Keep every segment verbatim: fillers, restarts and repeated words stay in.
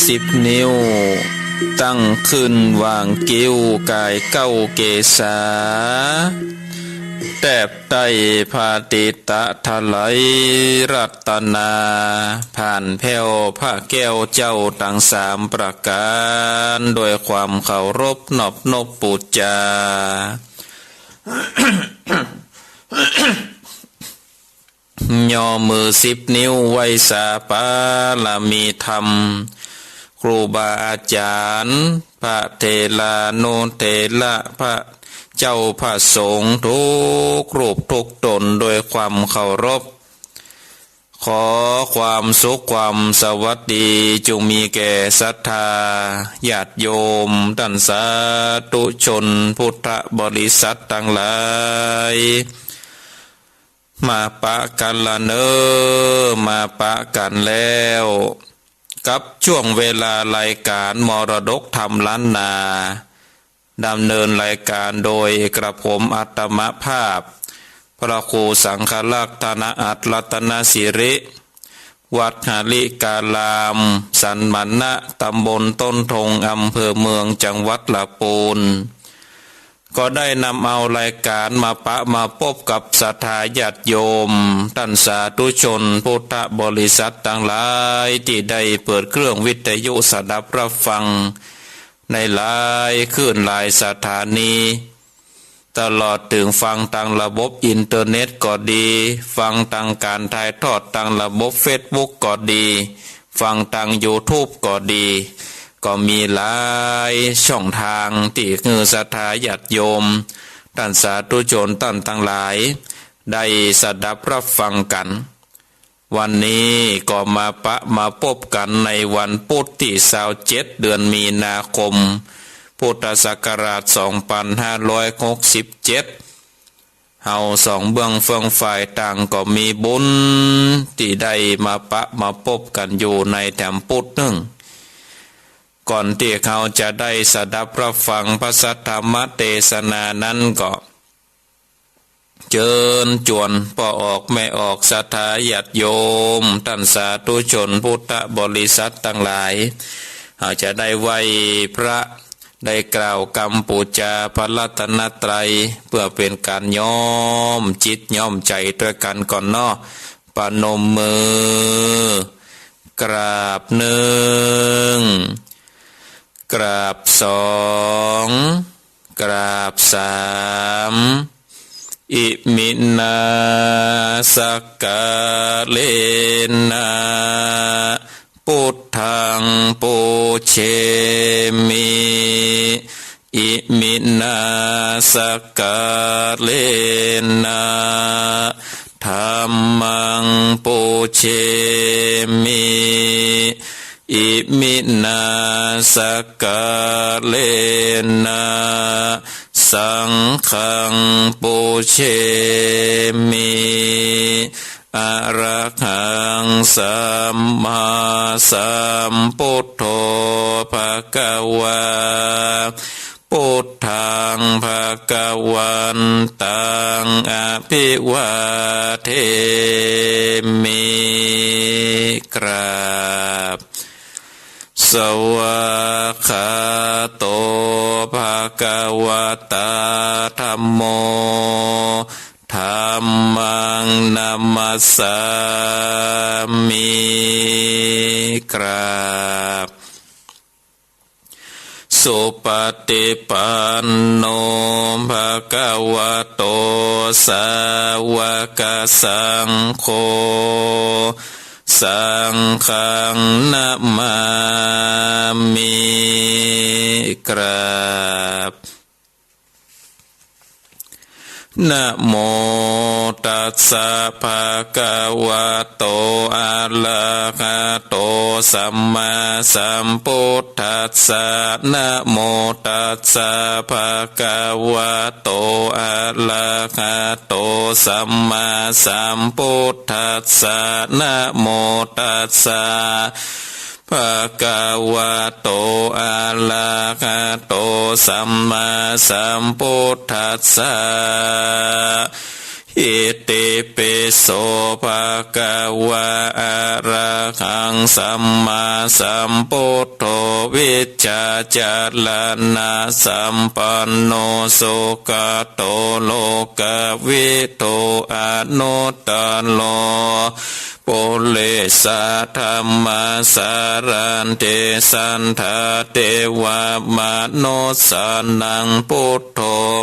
สิบนิ้ว ตั้งขึ้นหว่างคิ้วก๋ายเก๊าเกศา แตบใต้ผ้าติตะถลายรัตนา ผ่านแผ้วพระแก้วเจ้าตังสามประก๋าน โดยความเคารพนอบนบปู๋จา ย่อมือสิบนิ้วไหว้สาบารมีธรรม ครูบาอาจ๋ารย์ พระเถรานุเถระ พระเจ้าพระสงฆ์ทุกรูปทุกต๋น โดยความเคารพ ขอความสุขความสวัสดี จุ่งมีแก่ศรัทธาญาติโยม ต้านสาธุชนพุทธบริษัทตังหลาย มาปะกั๋นละเน่อ มาปะกั๋นแล้ว กับช่วงเวลารายก๋านมรดกธรรมล้านนา ดำเนินรายก๋านโดยกระผมอัตมภาพ พระครูสังฆรักษ์ ธนอัตถ์ รัตนสิริ วัดหริการาม สันมณะ ตำบลต้นทง อำเภอเมือง จังหวัดละปูน ก็ได้นำเอารายก๋านมาปะมาปบกับศรัทธาญาติโยม ต้านสาธุชนพุทธบริษัทตังหลาย ตี้ได้เปิดเครื่องวิทยุสดับรับฟัง ในหลายคลื่นหลายสถานี ตลอดเถิงฟังตางระบบอินเทอร์เน็ตก็ดี ฟังตางก๋านถ่ายทอดตางระบบเฟซบุ๊กก็ดี ฟังตางยูทูบก็ดี ก็มีหลายช่องตางตี้หื้อศรัทธาญาติโยม ต้านสาธุชนต้านตังหลาย ได้สดับรับฟังกั๋น วันนี้ก็มาปะมาปบกั๋นในวันปุธตี้ซาวเจ็ด เดือนมีนาคม พุทธศักราชสองปันห้าร้อยหกสิบเจ็ด เฮาสองเบื้องเฟื่องฝ่ายต่างก็มีบุญตี้ได้มาปะมาปบกั๋นอยู่ในแถมปุธนึ่ง ก่อนตี้เฮาจะได้สดับรับฟังพระสัทธรรมเตสนานั้นก็ เจิญจวนป้อออกแม่ออกศรัทธาญาติโยม ต้านสาธุชนพุทธบริษัทตังหลาย เฮาจะได้ไหว้พระ ได้กล่าวกำปู๋จาพระรัตนตรัย เปื้อเป๋นก๋านย้อมจิตย้อมใจ๋ตวยกั๋นก่อนเนาะ ประนมมือ กราบนึ่ง กราบสอง กราบสาม อิมินา สักกาเลนะ ปุทธัง ปูเชมิ อิมินา สักกาเลนะ ธัมมัง ปูเชมิ อิมินา สักกาเลนะ สังฆัง ปูเชมิ อะระหัง สัมมาสัมพุทโธ ภะคะวา พุทธัง ภะคะวันตัง อะภิวาเทมิ กราบ สวากขาโต ภะคะวะตา ธัมโม ธัมมัง นะมัสสามิ กราบ สุปฏิปันโน ภะคะวะโต สาวกสังโฆ สังฆัง นะมามิ กราบ นะโมตัสสะ ภะคะวะโต อะระหะโต สัมมาสัมพุทธัสสะ นะโมตัสสะ ภะคะวะโต อะระหะโต สัมมาสัมพุทธัสสะ นะโมตัสสะ ภะคะวะโต อะระหะโต สัมมาสัมพุทธัสสะ อิติปิโส ภะคะวะ อะระหัง สัมมาสัมพุทโธ วิชชาจารณะสัมปันโน สุขโต โลกวิทู อนุตตโร ปุริสะธัมมาสารถิ สัทธาเทวะมนุสสานัง พุทโธ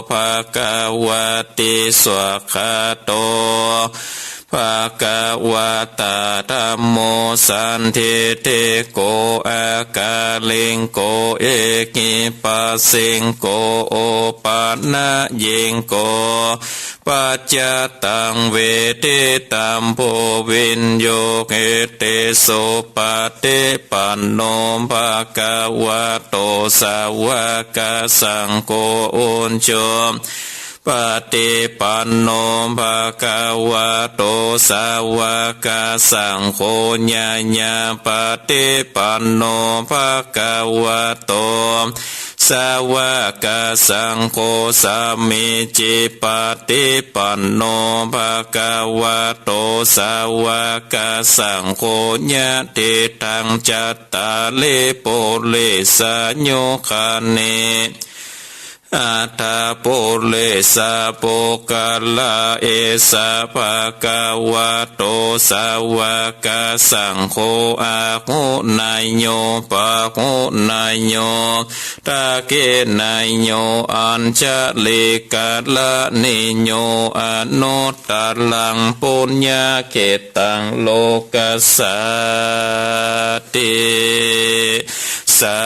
ภะคะวะติ สวากขาโต ภะคะวะตา ธัมโม สันทิฏฐิโก อากาลิโก เอหิปัสสิโก โอปะนะยิโก ปัจจตัง เวทิตัมโภ วิญญูหิติ สุปะฏิปันโน ภะคะวะโต สาวะกะสังโฆ อุจุปะฏิปันโน ภะคะวะโต สาวะกะสังโฆ ญาญาปะฏิปันโน ภะคะวะโต สาวะกะสังโฆ สามีจิปะฏิปันโน ภะคะวะโต สาวะกะสังโฆ ยะถิตัง จัตตาริ ปุริสายุคานิ อัฏฐะ ปุริสะ ปุคคละ เอสะ ภะคะวะโต สาวะกะสังโฆ อาหุเนยโย ปาหุเนยโย ดักขิเนยโย อัญชะลีกะระณีโย อนุตตรัง ปุญญะเขตตัง โลกัสสาติ สา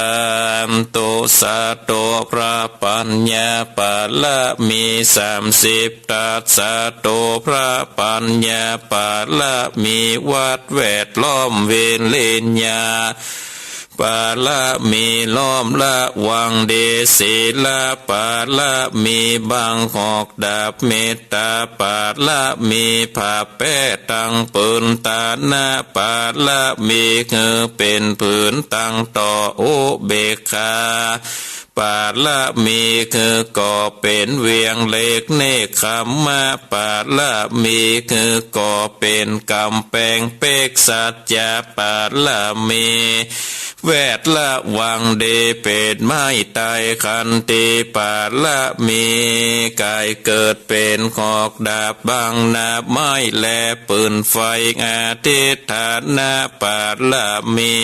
ธุ สาธุ พระปัญญาปารมีสามสิบทัศน์ สาธุ พระปัญญาปารมี วัดแวดล้อม วิริญญาปารมี ล้อมระวังดี ศีลปารมี บังหอกดาบ เมตตาปารมี ผ้าแป้ตังปืน ทานะปารมี หื้อเป๋นผืนตังต่อ อุเบกขาปารมี หื้อก่อเป๋นเวียงเหล็ก เนกขัมมะปารมี หื้อก่อเป๋นก๋ำแปงเป๊ก สัจจะปารมี แวดระวังดี เป๋นไม้ไตร ขันติปารมี ก๋ายเกิดเป๋นหอกดาบ บังหน้าไม้และปืนไฟ อธิฏฐานะปารมี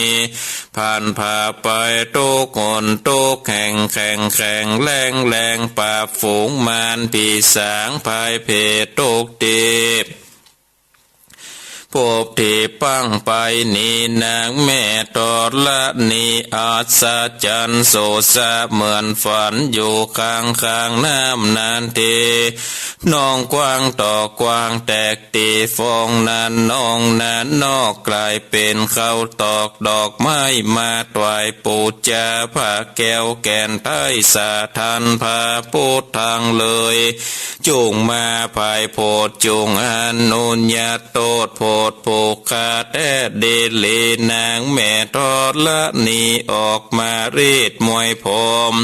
ผ่านผ่าไปทุกหนทุกแห่ง แข็งแข็งแรงแรง ปราบฝูงมารผีสาง พายเพทุกที ภพตี้ปังไปนี้ นางแม่ธรณี อัศจรรย์สุดสะเหมือนฝัน อยู่ข้างข้างน้ำนาที หนองกว้างต่อกว้าง แตกตี้ฟองนั้น หนองนั้นนอกก๋ายเป๋นข้าวตอก ดอกไม้มาถวายปู๋จา ผ้าแก้วแก่นไท้สะท้าน พระพุทธังเลย จุ่งมาผายโผด จุ่งอนุญาตโตษโผด ผู้ข้าแต๊ดีหลี นางแม่ธรณี ออกมารีดมวยผม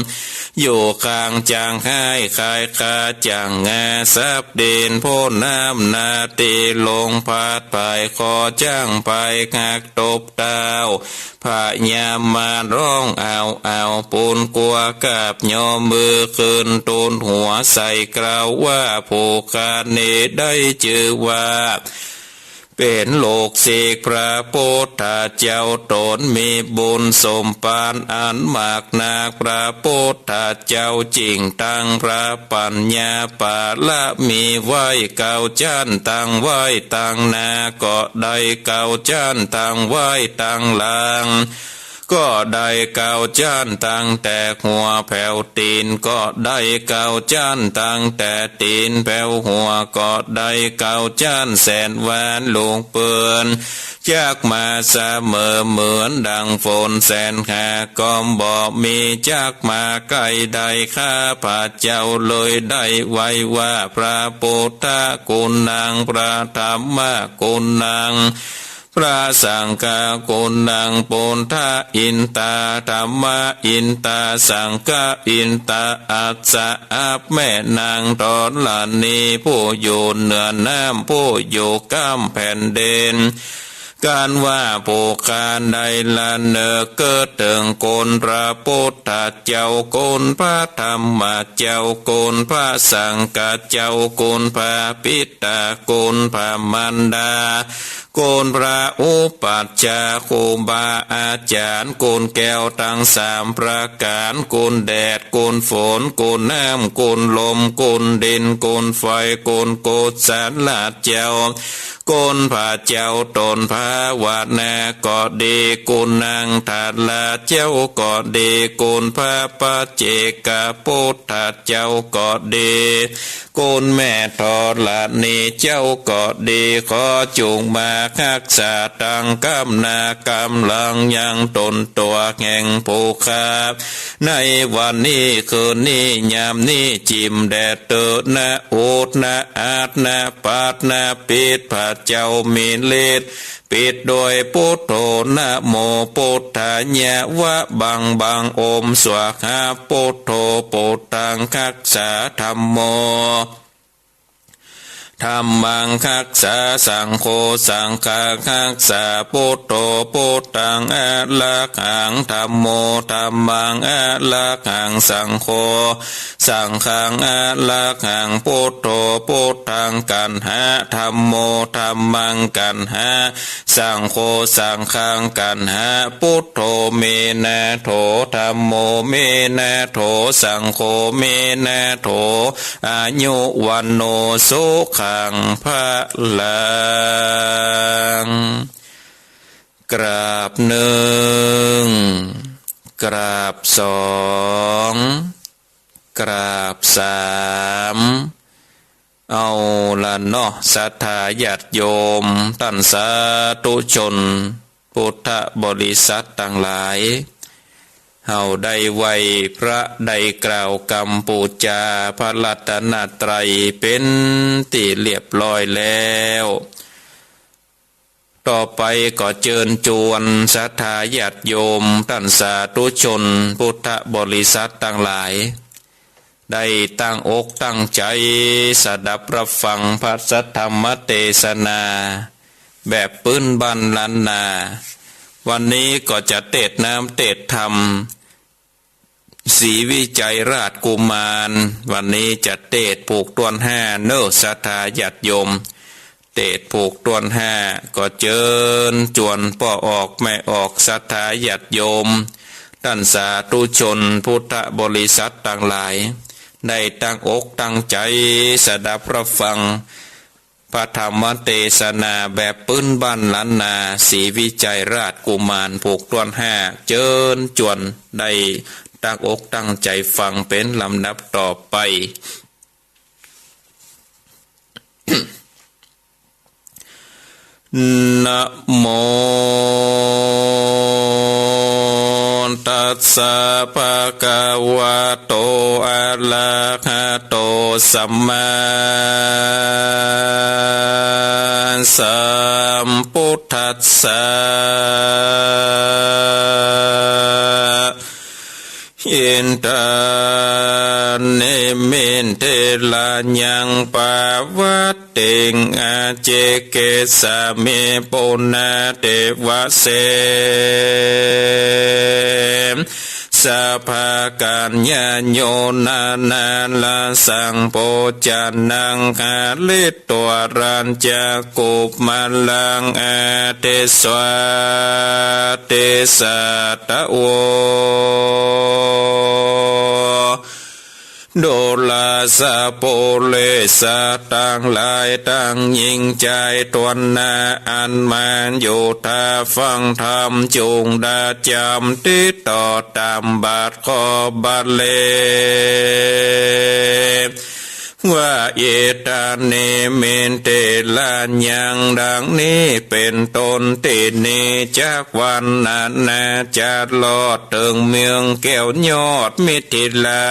อยู่ข้างจ้างฮ้าย คายคาจ้างงา สับดินพ่นน้ำนาที ลมพัดผายคอจ้าง ผายหักตบเท้า พญามารร้องอ้าวอ้าว ปูนกั๋วกราบยอมมือขึ้น ตูนหัวใส่เกล้าว่า ผู้ข้านี้ได้จื้อว่า เป๋นลูกศิษย์พระพุทธเจ้า ต๋นมีบุญสมภารอันมากนัก พระพุทธเจ้าจิ่งตั้งพระปัญญาปารมีไว้เก้าจั้น ตั้งไว้ตังหน้าก็ได้เก้าจั้น ตั้งไว้ตังหลังก็ได้เก้าจั้น ตั้งแต่หัวแผวตี๋นก็ได้เก้าจั้น ตั้งแต่ตี๋นแผวหัวก็ได้เก้าจั้น แสนว่าลูกเปิ้น จักมาเสมอเหมือนดังฝนแสนหาก็บ่มี จักมาใก้ได้ ข้าพเจ้าเลยได้ไหว้ว่า พระพุทธกุณัง พระธรรมกุณัง พระสังฆกุณัง ปุทธะอินตา ธัมมะอินตา สังฆะอินตา อัสสะ อับแม่นางธรณี ผู้อยู่เหนือน้ำ ผู้อยู่ก้ำแผ่นดิน กันว่าผู้ข้าได้ละนึกเถิงคุณพระพุทธเจ้า คุณพระธรรมเจ้า คุณพระสังฆเจ้า คุณพระปิตา คุณพระมารดา คุณพระอุปัชฌาย์ ครูบาอาจ๋ารย์ คุณแก้วตังสามประก๋าน คุณแดด คุณฝน คุณน้ำ คุณลม คุณดิน คุณไฟ คุณกุศลเจ้า คุณพระเจ้าต๋นภาวนาก็ดี คุณนางทาราเจ้าก็ดี คุณพระปัจเจกพุทธเจ้าก็ดี คุณแม่ธรณีเจ้าก็ดี ขอจุ่งมาฮักษาตังก้ำหน้าก้ำหลังยังต๋นตั๋วแห่งผู้ข้า ในวันนี้คืนนี้ยามนี้จิ่มแด่เต๊อะนะ อุดนะ อัดนะ ปัดนะ ปิด พระเจ้ามีฤทธิ์ ปิดด้วยพุทโธ นะโมพุทธายะ วะบังบัง โอมสวาหา พุทโธ พุทธังฮักษา ธัมโม ธัมมังฮักษา สังโฆ สังฆังฮักษา พุทโธ พุทธังอะระหัง ธัมโม ธัมมังอะระหัง สังโฆ สังฆังอะระหัง พุทโธ พุทธังกัณหะ ธัมโม ธัมมังกัณหะ สังโฆ สังฆังกัณหะ พุทโธ เมนะโถ ธัมโม เมนะโถ สังโฆ เมนะโถ อายุ วัณโณ สุขัง พลัง กราบนึ่ง กราบสอง กราบสาม เอาละเนาะ ศรัทธาญาติโยม ต้านสาธุชน พุทธบริษัทตังหลาย เฮาได้ไหว้พระ ได้กล่าวกำปู๋จาพระรัตนตรัยเป๋นตี้เรียบร้อยแล้ว ต่อไปก็เจิญจวนศรัทธาญาติโยม ต้านสาธุชน พุทธบริษัทตังหลาย ได้ตั้งอกตั้งใจ๋สดับรับฟังพระสัทธรรมเตสนา แบบปื๊นบ้านล้านนา วันนี้ก็จะเตสน์น้ำเตสน์ธรรม ศรีวิชัยราชกุมาร วันนี้จะเตสน์ผูกต้วนห้าเนาะ ศรัทธาญาติโยม เตสน์ผูกต้วนห้า ก็เจิญจวนป้อออกแม่ออก ศรัทธาญาติโยม ต้านสาธุชน พุทธบริษัทตังหลาย ได้ตั้งอกตั้งใจ๋สดับรับฟัง พระธรรมเตสนาแบบปื๊นบ้านล้านนา ศรีวิชัยราชกุมาร ผูกต้วนห้า เจิญจวนได้ตั้งอกตั้งใจ๋ฟังเป๋นลำดับต่อไป นะโมตัสสะ ภะคะวะโต อะระหะโต สัมมาสัมพุทธัสสะ อิทานิ มิทธิลายัง ปาวัตติง อาเจเกสามิ ปุนาเตวะเส สะ ภะกัญญาโย นานาลาสัง โภจานัง หะริตวา รัญจะ กุมมาลัง อาทิสวา ติสาตะโว ดูราสะ ปุเรสะ ตังหลายตังหญิงจายต้วนหน้า อันมาอยู่ถ้าฟังธรรม จุ่งดาจ๋ำติดต่อต๋ามบาทข้อบาทเลข ว่า อิทานิ มิทธิลายัง ดังนี้เป๋นต้น ตี้นี้จักวันนานา จะลอดเถิงเมืองแก้วยอดมิทธิลา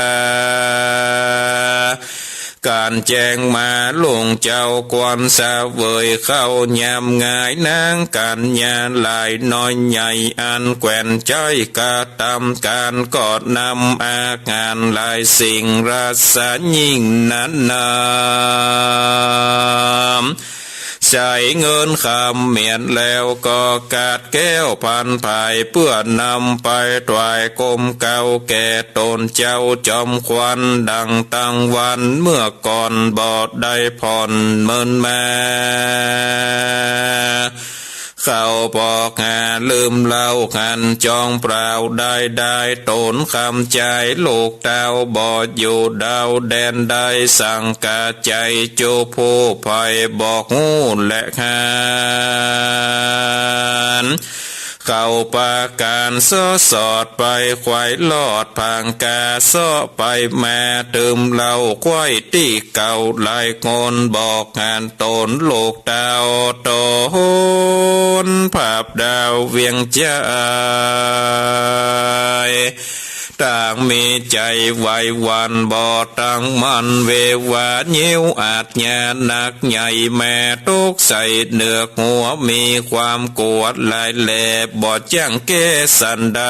อันแจ้งมาลุงเจ้าควรเสวยเข้ายามงาย นางกัญญาหลายน้อยใหญ่ อันแควนใจ๊กระตำก๋าน ก็นำอาหารหลายสิ่งราชายิ่งนั้นนา ใจ๊เงินคำเหมียนแล้วก็กาดแก้วพันผาย เปื้อนำไปถวายกรมเกล้าแก่ต๋นเจ้าจอมขวัญ ดังตังวรรณเมื่อก่อนบ่ได้ผ่อนเมินมา เขาบอกหาลืมเล่าหันจองเปล่าได้ ได้ต๋นคำใจ๊ลูกเต้าบ่อยู่ดาวแดนใด สังกาใจ๋จุผู้ไพบอกฮู้และหัน เขาประก๋านเซาะสอดไปไขว่ลอดผางกา เซาะไปมาตื่มเล่าไขว่ตี้เก่า หลายคนบอกหันต๋นลูกเต้าต๋น ภาพดาวเวียงใจ๋ ต่างมีใจ๋ไหวหวั่นบ่ตั้งมั่น เววาเยียวอาชญานักใหญ่ แม่ตกใส่เนือกหัว มีความกั๋วหลายแล บ่จั่งแก้สันใด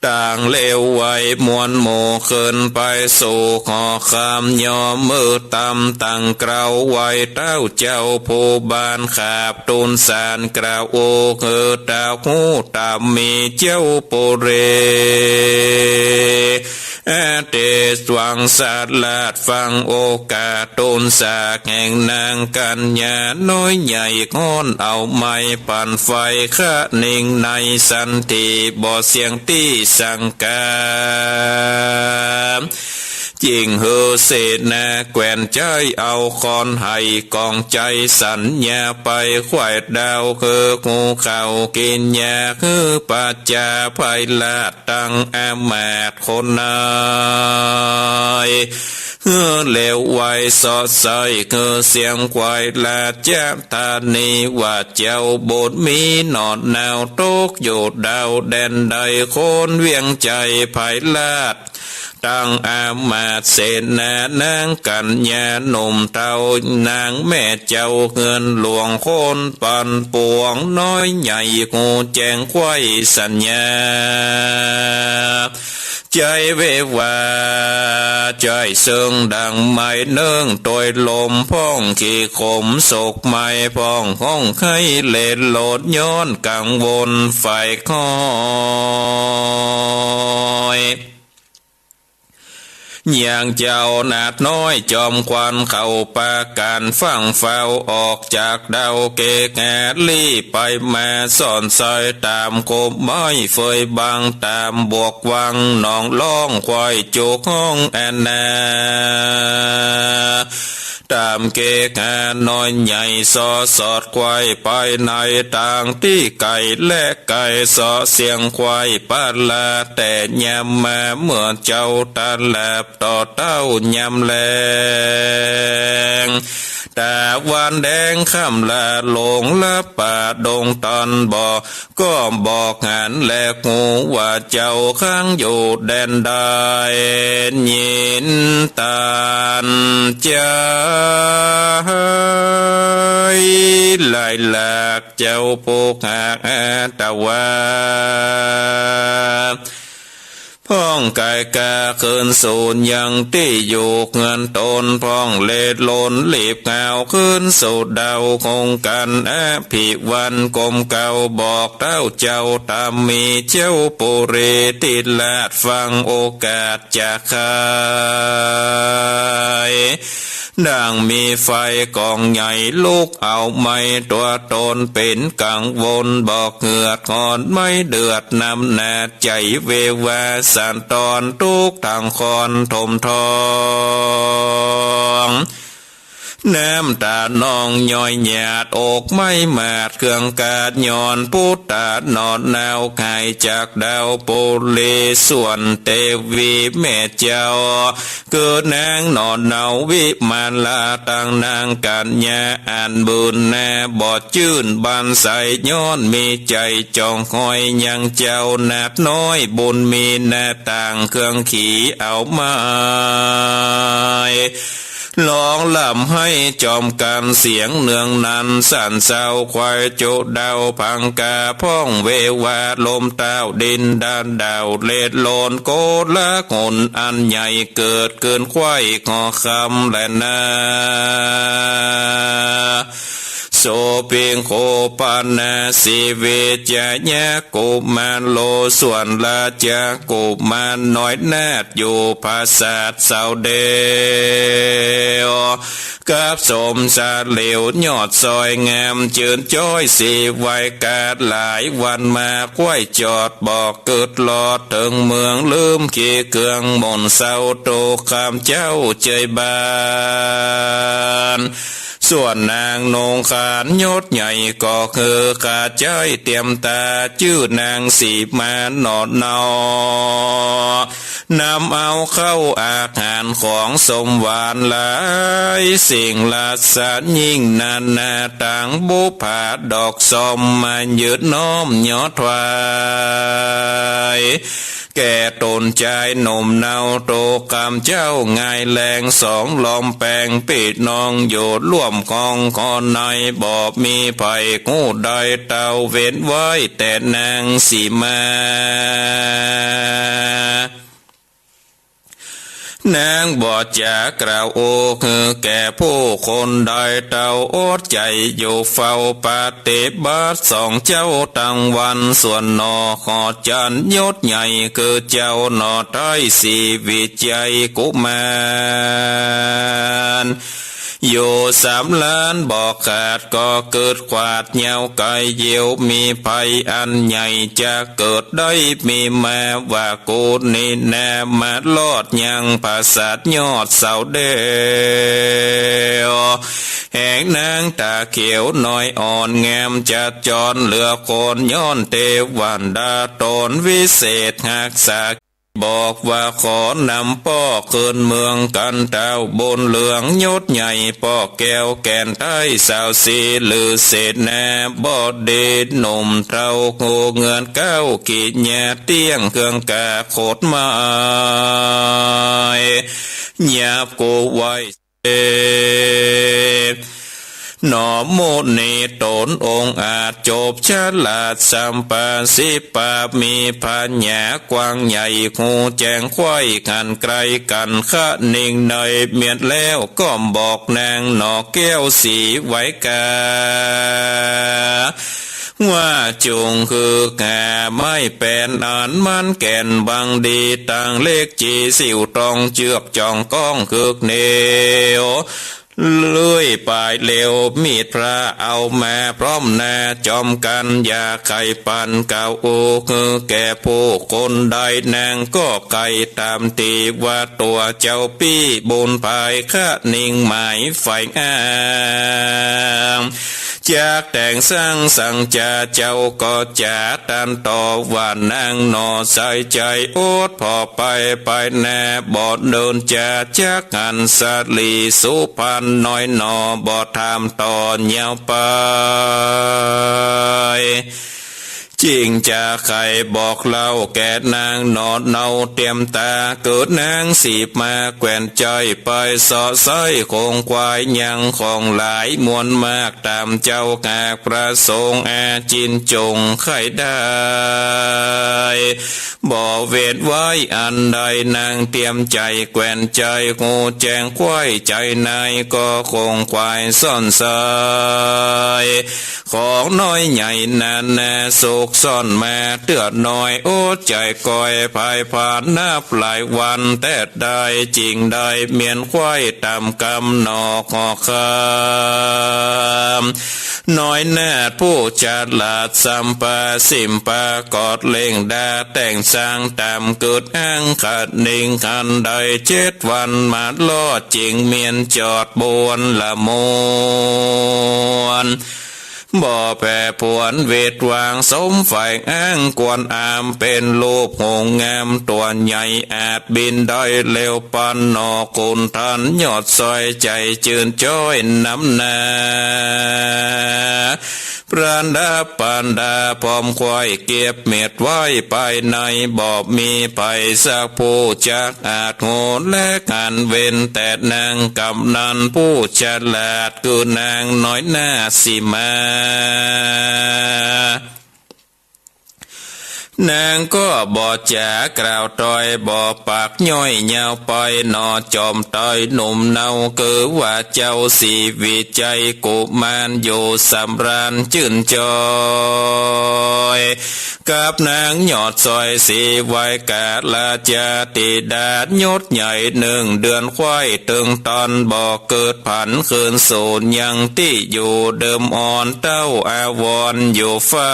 ต่างเลวไหวมวลหมู่ขึ้นไปสู่หอคำ ย่อมือตำตั้งเกล้าไหว้เต้าเจ้าผู้บาน ขาบตูนสารกล่าวโอ หื้อเต้าฮู้ต๋ามมีเจ้าปุรี อาเตสวังสาราชฟังโอกาส ตูนสาแห่งนางกัญญาน้อยใหญ่ ฮ้อนเอาไม้ปั่นไฟ คะนิงในสันติบ่เสียงตี้สังกา จิ่งหื้อเสนาแควนใจ๊เอาคอนไหกองใจ๋สัญญา ไปไขว่ดาวหื้องูเข้ากิ๋นยา หื้อประจาไพราช ตังอามาตย์คนนาย หื้อเลวไหวเซาะใส่ หื้อเสียงไขว่ราชธานี ว่าเจ้าบุตรมีหนอนหนาวตกอยู่ดาวแดนใด คนเวียงใจ๋ไพราช ตังอามาตย์เสนานางกัญญาหนุ่มเฒ่านางแม่เจ้าเฮือนหลวงคนปั่นปวงน้อยใหญ่ ฮู้แจ้งไขว่สัญญา ใจ๋เววา ใจ๋เซิงดังไม้เนิ่งตวยลม พ่องขี้ขมสกไหม้ พ่องฮ้องไห้เล็ดโลดย้อนกังวลใฝ่คอย อย่างเจ้านาดน้อยจอมขวัญเขาประก๋านฟั่งเฝ้าออกจากดาวเกหาลีไปมาซ่อนซอยต๋ามกกไม้เฟยบังต๋ามบวกวังหนองร้องไขว่จุกฮ้องอาณา ต๋ามเกหาน้อยใหญ่เซาะสอดไขว่ไปในตางตี้ไก๋และไก๋ เซาะเสียงไขว่ปลาแต่ยามมาเมื่อเจ้าตะหลับต่อเต้ายามแลง ตะวันแดงค่ำละลงละป่าดงตอนบ่ ก็บอกหันแลฮู้ว่าเจ้าค้างอยู่แดนใด ยินตันจาหลายหลากเจ้าผู้หากอาตวา พ่องก๋ายก๋าคืนสู่ยังตี้อยู่เฮือนต๋น พ่องเล็ดลนลีบหาวคืนสู่ดาวคงกั๋น อภิวันกรมเกล้าบอกเต้าเจ้าต๋ามมีเจ้าปุรีติราชฟังโอกาสจะไข ดังมีไฟก๋องใหญ่ลุกเอาไหม้ตั๋วต๋นเป๋นกังวล บอกเหือดฮ้อนไหม้เดือดนำหน้าใจ๋ เววาสันตอนตุ๊กข์ตังคอนถมทอง น้ำต๋านองย้อยหยาด อกไม้หมาดเคืองกาด ย้อนปุตตะหนอเนา ไขจากดาวปุรี ส่วนเตวีแม่เจ้า เกิดนางหนอเนาวิมาลา ตังนางกัญญาอันบืนนา บ่จื้นบานใส ย้อนมีใจ๋จ่องคอยยังเจ้า นาฏน้อยบุญมี นาต่างเครื่องขีเอาไม้ ร้องร่ำไห้จอมกั๋นเสียงเนืองนัน สั่นเซาควายจุเดา พังกาพ่องเววา ลมต้าวดินดานดาว เล็ดโลนโกลาหลอันใหญ่ เกิดขึ้นไขว้ขอคำแลนา โสเภงโคปนา สีวิชยะกุมารโล ส่วนราชกุมารน้อยนาฏ อยู่ปราสาทเสาเดียว กับสมสารเหลวยอดซอยงาม จืนจ้อยสีไหวกาด หลายวันมาไขว้จอด บ่กึ๊ดลอดเถิงเมือง ลืมขี่เครื่องหม่นเซา โตข้ามเจ้าเจยบาน ส่วนนางนงคานยศใหญ่ ก็คือข้าใจ๊เตรียมต๋า จื้อนางสีมาหนอเนา นำเอาข้าวอาหารของสมหวานหลายสิ่ง ราชยิ่งนานา ตังบุปผาดอกส้ม มายืนน้อมยอถวาย แก่ต๋นจายหนุ่มเนา โตข้ามเจ้าง่ายแรง สองล้อมแปงปี้น้อง อยู่ร่วมคองคอใน บ่มีใผฮู้ได้เต้า เว้นไว้แต่นางสีมา นางบ่จ๋ากล่าวอู้ คือแก่ผู้คนได้เต้า อดใจ๋อยู่เฝ้าปฏิบัติ สองเจ้าตังวัน ส่วนหน่อขอจันยศใหญ่ คือเจ้าหน่อไท้สีวิชยะกุมาร อยู่สามล้านบ่ขาด ก็กึ๊ดขวาดยาวไก๋เยียว มีภัยอันใหญ่จะเกิดได้มีมา ว่ากูนี้นา มารอดยังปราสาทยอดเสาเดียว แห่งนางต๋าเขียวน้อยอ่อนงาม จะจรเหลือคน ย้อนเตวันดาต๋นวิเศษฮักษา บอกว่าขอนำป้อคืนเมืองกั๋น เต้าบุญเหลืองยศใหญ่ ป้อแก้วแก่นไท้ สาวสีฤาเสนาบดี หนุ่มเฒ่าฮู้เงินเก๊า กิริยาเตี้ยงเครื่องกาโขดไม้ หยาบกูไหว้ หนอมุนีต๋นองอาจจบฉลาดสัมปาสิปา มีปัญญากว้างใหญ่ฮู้แจ้งไขว้หันไกลกั๋น คะนิงในเมียนแล้ว ก้อมบอกนางหนอแก้วสีไหวกา ว่าจุ่งคือหาไม้แป๋นอันมันแก่นบังดี ตังเหล็กจีสิวตองเจือกจ่องก้องคือเหนียว เลื่อยปลายเหลวมีดพระเอามาพร้อมหน้าจอมกั๋น อย่าใค่ปันกล่าวอู้ คือแก่ผู้คนใด นางก็ใค่ต๋ามตี้ว่าตั๋วเจ้าปี้บุญภาย คะนิงหมายใฝ่อ้าง จักแต่งสังสังจา เจ้าก็จ๋าตันต่อว่านางหนอ ใส่ใจ๋อดผ่อไปไปหน้า บ่เดินจาจักหันสะหลีสุพรรณน้อยหนอ บ่ถามต่อยาวไป จิ่งจะใค่บอกเล่าแก่นางหนอเนา เตรียมต๋าเกิดนางสีมาแควนใจ๋ ไปเซาะไส้โขงควายยังของหลายมวลมาก ต๋ามเจ้าหากประสงค์อาจินจงใค่ได้ บ่เว้นไว้อันใด นางเตรียมใจ๋แควนใจ๋ ฮู้แจ้งไขว้ใจ๋ใน ก็โขงควายซ่อนไส้ ของน้อยใหญ่นานาสุข ซ่อนมาเตื้อน้อย อดใจ๋ก้อยผายผลาญนับหลายวัน แต๊ได้จึงได้เมียนใคว่ต๋ามกำหนอขอคำ น้อยนาฏผู้ฉลาดสำปา สิมปากอดเล่งดา แต่งสร้างต๋ามกึ๊ดอั้ง คะนิงคันได้เจ็ดวัน มารอดจึงเมียนจอดบนละมวน บ่แปรปรวนเวทวาง สมใฝ่อ้างกวนอาม เป๋นรูปหงส์งามตั๋วใหญ่ อาจบินได้เร็วปานหนอ ขุนทันยอดซอย ใจ๋จืนจ้อยนำหน้า พรานดาปานดาพร้อมใคว่ เก็บเม็ดไว้ภายใน บ่มีใผสักผู้จักอาจฮู้ และหันเว้นแต่นางกำนันผู้ฉลาด คือนางน้อยนาฏสีมา นางก็บ่จ๋ากล่าวถ้อย บ่ปากย่อยยาวไปหนอ จอมเต๋ยหนุ่มเนา คือว่าเจ้าศรีวิชัยกุมาร อยู่สำราญจื้นจ้อย กับนางยอดซอยศรีไวยกา ราชธิดายศใหญ่ นึ่งเดือนใคว่ เถิงต๋อนบ่เกิด ผันคืนสู่ยังตี้อยู่เดิมอ่อน เต้าอาวรอยู่เฝ้า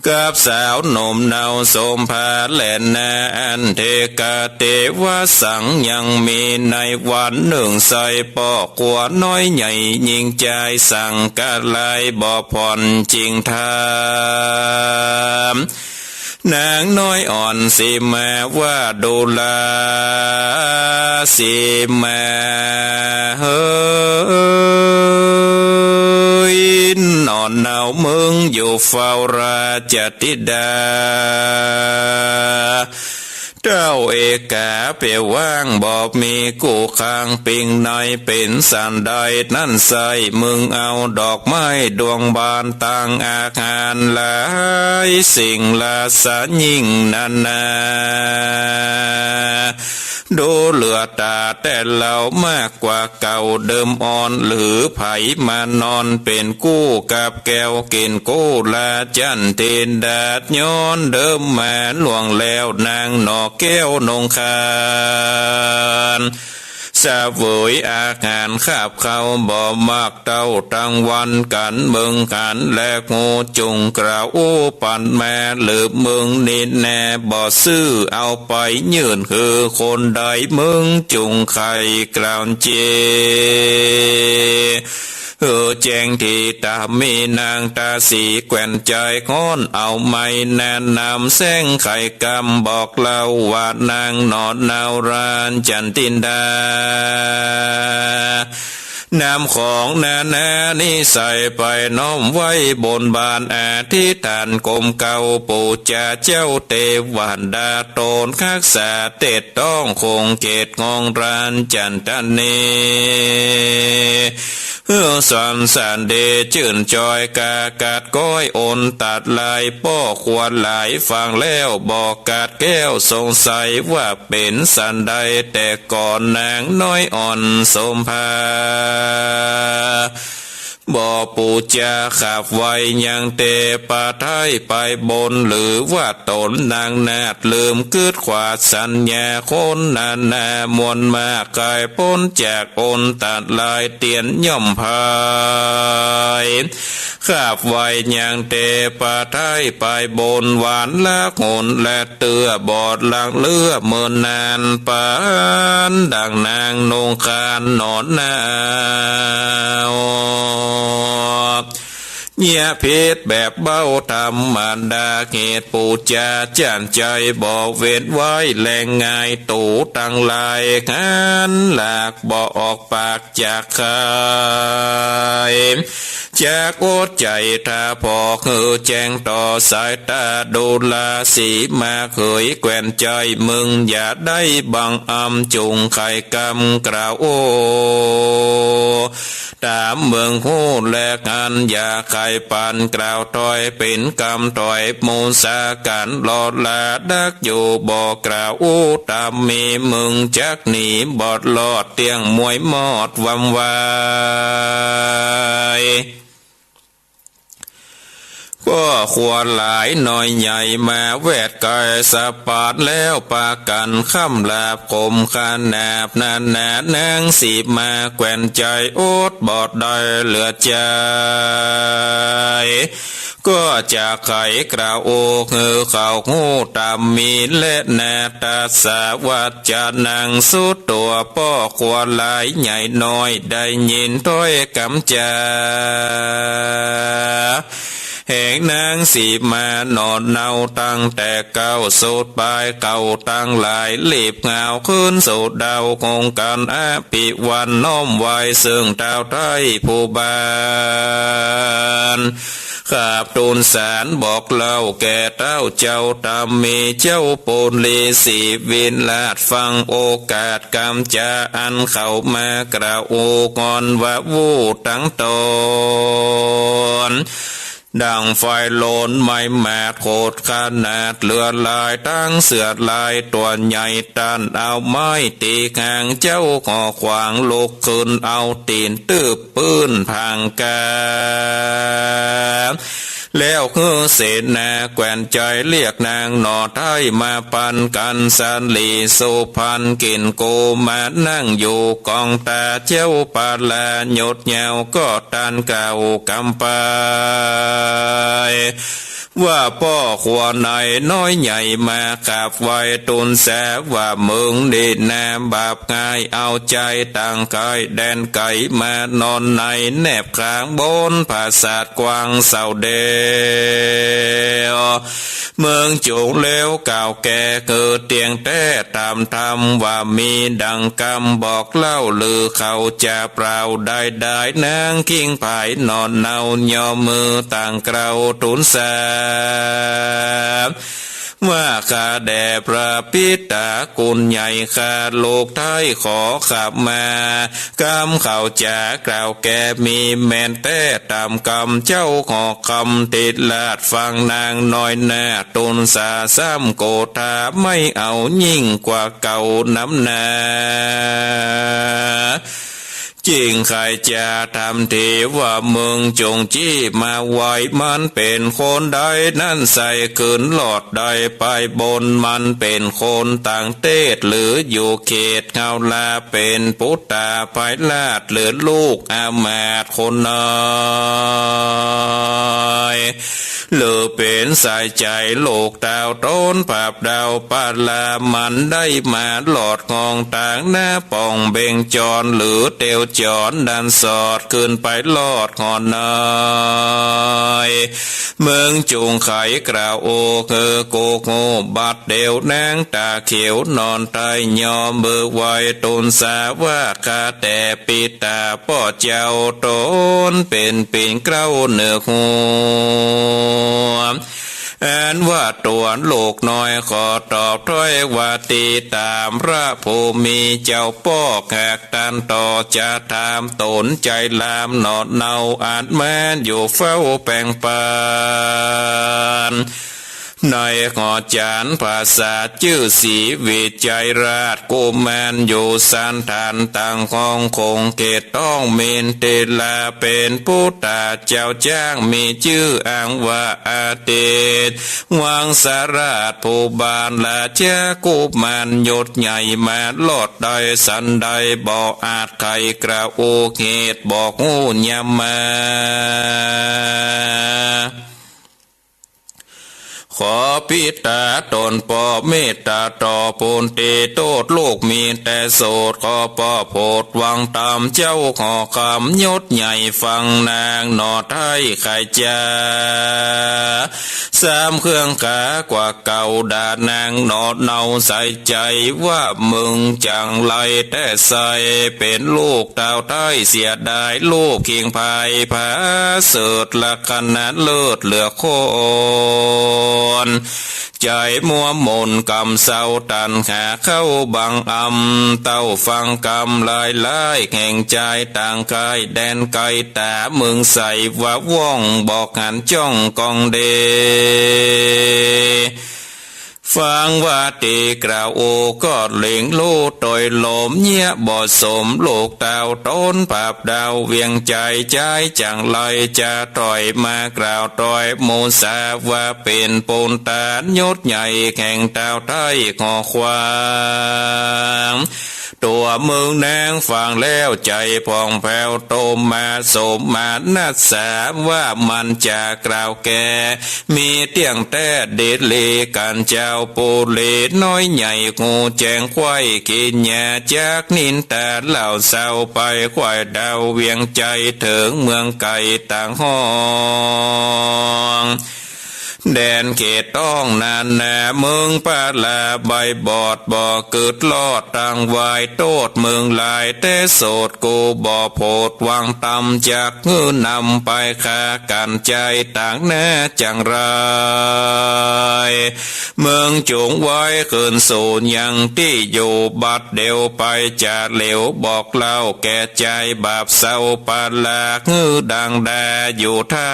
กับสาวหนุ่มเนาโสมภาแลนา อันเทกาเตวสัง ยังมีในวันนึ่ง ใส่ป้อครัวน้อยใหญ่ ญิงจายสังกะลาย บ่ผ่อนจิ่งถาม นางน้อยอ่อนสีมาว่า ดูราสีมาเฮย หนอเนามึงอยู่เฝ้าราชธิดา เต้าเอกาเป๋นว่าง บ่มีกู้ข้างปิงใน เป๋นสันใดนั้นไส้ มึงเอาดอกไม้ดวงบาน ตังอาหารหลายสิ่งราชยิ่งนานา ดูเหลือต๋าแต่เฮามากกว่าเก่า เดิมอ่อนหรือใผมานอนเป๋นกู้กับแก้ว กิ๋นกู้ราชันธิดา ย้อนเดิมมาล่วงแล้ว นางหนอแก้วคงคาน เสวยอาหารคาบเค้า บ่มากเต้าตังวัน กั๋นเบิ่งหันแลฮู้ จุ่งกล่าวอู้ปันมา หรือมึงนี้แน่ บ่ซื่อเอาไปยื่นหื้อคนใด มึงจุ่งไขกล่าวเจ หื้อแจ้งตี้ต๋ามี นางต๋าสีแคว่นใจ๋ฮ้อน เอาไม้แนะนำแสงไขกำ บอกเล่าว่านางหนอเนาราชันธิดา นำของนานานี้ใส่ไปน้อมไว้บนบาน อธิษฐานก้มเก้าปู๋จาเจ้าเตวดา ต๋นฮักษาเต็ดต้องคงเขตของราชันทะเน หื้อสอนสันดีจื้นจ้อย กากัดก้อยอนตัดลาย ป้อควรหลายฟังแล้ว บ่กัดแก้วสงสัยว่าเป๋นสันใด แต่ก่อนนางน้อยอ่อนโสมภา บ่ปู๋จาขับไหว้ยังเต ปะไท้ไปบนหรือว่าต๋นนางนาฏ ลืมกึ๊ดขวาดสัญญา คนนานา มวลมาก ไขล่ป๊นจากอนตัดลาย เตียนย่อมภาย ขับไหว้ยังเต ปะไท้ไปบน หวานละหนและเตื้อบอดหลังเลือ เมินนานปานดังนางคงคานหนอเนา เยียะผิดแบบเบาธรรมดา เหตุปู๋จาจั้นใจ๋ บ่เว้นไว้แลง่าย ตูตังหลายหันหลาก บ่ออกปากจากใค จากอดใจ๋ถ้าพอกหื้อแจ้งต่อสายต๋า ดูราสีมาเขยแคว่นใจ๋ มึงอย่าได้บังอำ จุ่งไขกำกล่าวโอ้ ต๋ามเบิ่งฮู้แลหัน อย่าไขปานกล่าวถ้อย เป๋นกำถ้อยมูสากั๋น ลอลาดักอยู่ บ่กล่าวอู้ต๋ามมี มึงจักหนีบอดลอด เตี้ยงมวยมอดวำวาย ป้อครัวหลายน้อยใหญ่มาแวดก๋ายสะปาดแล้ว ปากั๋นค่ำหลาบขมขนาบนานา นางสีมาแควนใจ๋อดบ่ได้เหลือใจ๋ ก็จะใค่กล่าวโอหื้อเขาฮู้ต๋ามมีแลนา ตัสสะวัจจะนัง สุดตั๋วป้อครัวหลายใหญ่น้อยได้ยินถ้อยกำจ๋า แห่งนางสีมาหนอเนาตั้งแต่เก๊าสุดป๋าย เขาตังหลายรีบงาวขึ้นสู่เด้า คงกั๋นอภิวันน้อมไหว้เซิ่งเต้าไท้ผู้บาน ขราบตู๋นสารบอกเล่าแก่เต้าเจ้าต๋ามมี เจ้าปุริสีวิราชฟังโอกาสกำจ๋า อันเขามากล่าวอู้กอนว่า อู้ตังต๋อน ดั่งไฟโลนไหม้หมากโขดขนาดเหลือหลาย ตึงเสือลายตั๋วใหญ่ต้านเอาไม้ ตี๋หางเจ้าก็ขวางลุกขึ้นเอาตี๋น ตึบปื้นผางกา แล้วหื้อเสนาแควนใจ๋เรียกนางหนอไท้มาปันกั๋น สาลีสุพรรณกิ๋นโกมานั่งอยู่ก๋องต๋า เจ้าปาลายดยาวก็ต้านกล่าวกำไป ว่าป้อครัวไหนน้อยใหญ่มาขราบไหว้ตู๋นสา ว่าเมืองนี้นาบาปง่าย เอาใจ๋ต่างก๋ายแดนไก๋ มานอนในแนบข้างบนผาสาทกว้างเศร้าเดียว เมืองจุงแล้วกล่าวแก่หื้อเตี้ยงแต๊ต๋ามธรรม ว่ามีดั่งกำบอกเล่า หรือเขาจะเปล่าได้ดาย นางคิงผายหนอเนาย่อมือต่างกล่าวตู๋นสา ว่าข้าแด่พระปิตาคุณใหญ่ ข้าลูกไท้ขอขมากำ เขาจะกล่าวแก่มีแม่นแต๊ต๋ามกำ เจ้าหอคำทิราชฟังนางน้อยนา ตู๋นสาซ้ำโกธา ไม่เอายิ่งกว่าเก่าน้ำนา จิ่งใค่จะทำทีว่าเมืองจุงจี้มาไหว มันเป๋นคนใดนั้นใส่ขึ้นรอดได้ไปบน มันเป๋นคนต่างเต๊ตหรืออยู่เขตเฮาลา เป๋นปุตตาภายราชหรือลูกอามาตย์คนน้อย หรือเป๋นสายใจ๋ลูกเต้าต๋น ผาบดาวปาลา มันได้มารอดห้องตางหน้าป่องเบ่งจร หรือเตียวจรดันสอดขึ้นไปรอดหอน้อย เมืองจุงใค่กล่าวโอหื้อกูฮู้บัดเดี่ยวนางต๋าเขียวนอนไท้ย่อมือไหว้ตู๋นสา ว่าข้าแต่ปิตาป้อเจ้า ต๋นเป๋นปิ่นเกล้าเหนือหัว อันว่าตั๋วลูกน้อยขอตอบถ้อยว่า ตี้ต๋ามพระผู้มีเจ้าป้อหากต้านต่อจะถาม ต๋นใจ๋ลามหนอเนา อันมาอยู่เฝ้าแป่งปัน ในหอจานผาสาทจื้อศรีวิชัยราชกุมาร อยู่สันฐานตังห้องคงเขตต้องมินทิรา เป๋นปุตตาเจ้าจ๊างมีจื้ออังว่าอาทิตย์ วังสราชผู้บานราชกุมารยศใหญ่มารอดได้สันใด บ่อาจใค่กล่าวโอเหตุบอกฮู้ยำมา ขอปิตาต๋นป้อเมตต๋าต่อปุณติโตษลูกมีแต่โสด ขอป้อโผดหวังต๋ามเจ้าหอคำยศใหญ่ฟังนางหนอไท้ใค่จะ สามเครื่องขากว่าเก่าดานางหนอเนาใส่ใจ๋ว่า มึงจั่งไรแต๊ใส่เป๋นลูกเต้าไท้เสียดาย ลูกคิงผายผาเสริฐลักษณะเลิศเหลือคน ใจ๋มัวหมนกำเศร้าตัณหาเข้าบังอำ เต้าฟังกำลายร้ายแห่งใจ๋ต่างก๋ายแดนไก๋ ต๋ามึงใส่ว่าว่องบอกหันจ้องกองเด ฟังว่าตี้กล่าวโอก็เล็งลู่ตวยลมเยียะบ่สม ลูกเต้าต๋นปราบดาวเวียงใจ๋ ใจ๋จั่งใดจะถอยมากล่าวตวยหมู่สา ว่าเป๋นปูนตานยศใหญ่แห่งเต้าไทยขอขวาง ตั๋วเมืองนางฟังแล้วใจ๋ผ่องแผ้ว โตมาสมมานัสสา ว่ามันจะกล่าวแก่ มีเตี้ยงแต๊ดีหลีกั๋น เจ้าปุรีน้อยใหญ่ ฮูแจ้งใคว่กิ๋นยา จักนินตาเล่าเศร้าไป ใคว่ดาวเวียงใจ๋ เถิงเมืองไก๋ต่างห้อง แดนเขตต้องนานา เมืองปาลาใบบอด บ่กึ๊ดรอด ตังวายโต้ษเมืองหลาย แต่โสดกูบ่โผด หวังตำจักหื้อนำไป ฆ่ากั๋นใจ๋ต่างหน้าจั่งใด เมืองจุ่งไว้คืนสู่ยังตี้อยู่ บัดเดี่ยวไปจะเหลียว บอกเล่าแก่ใจ๋ บาปเศร้าปาลา หื้อดังดาอยู่ท่า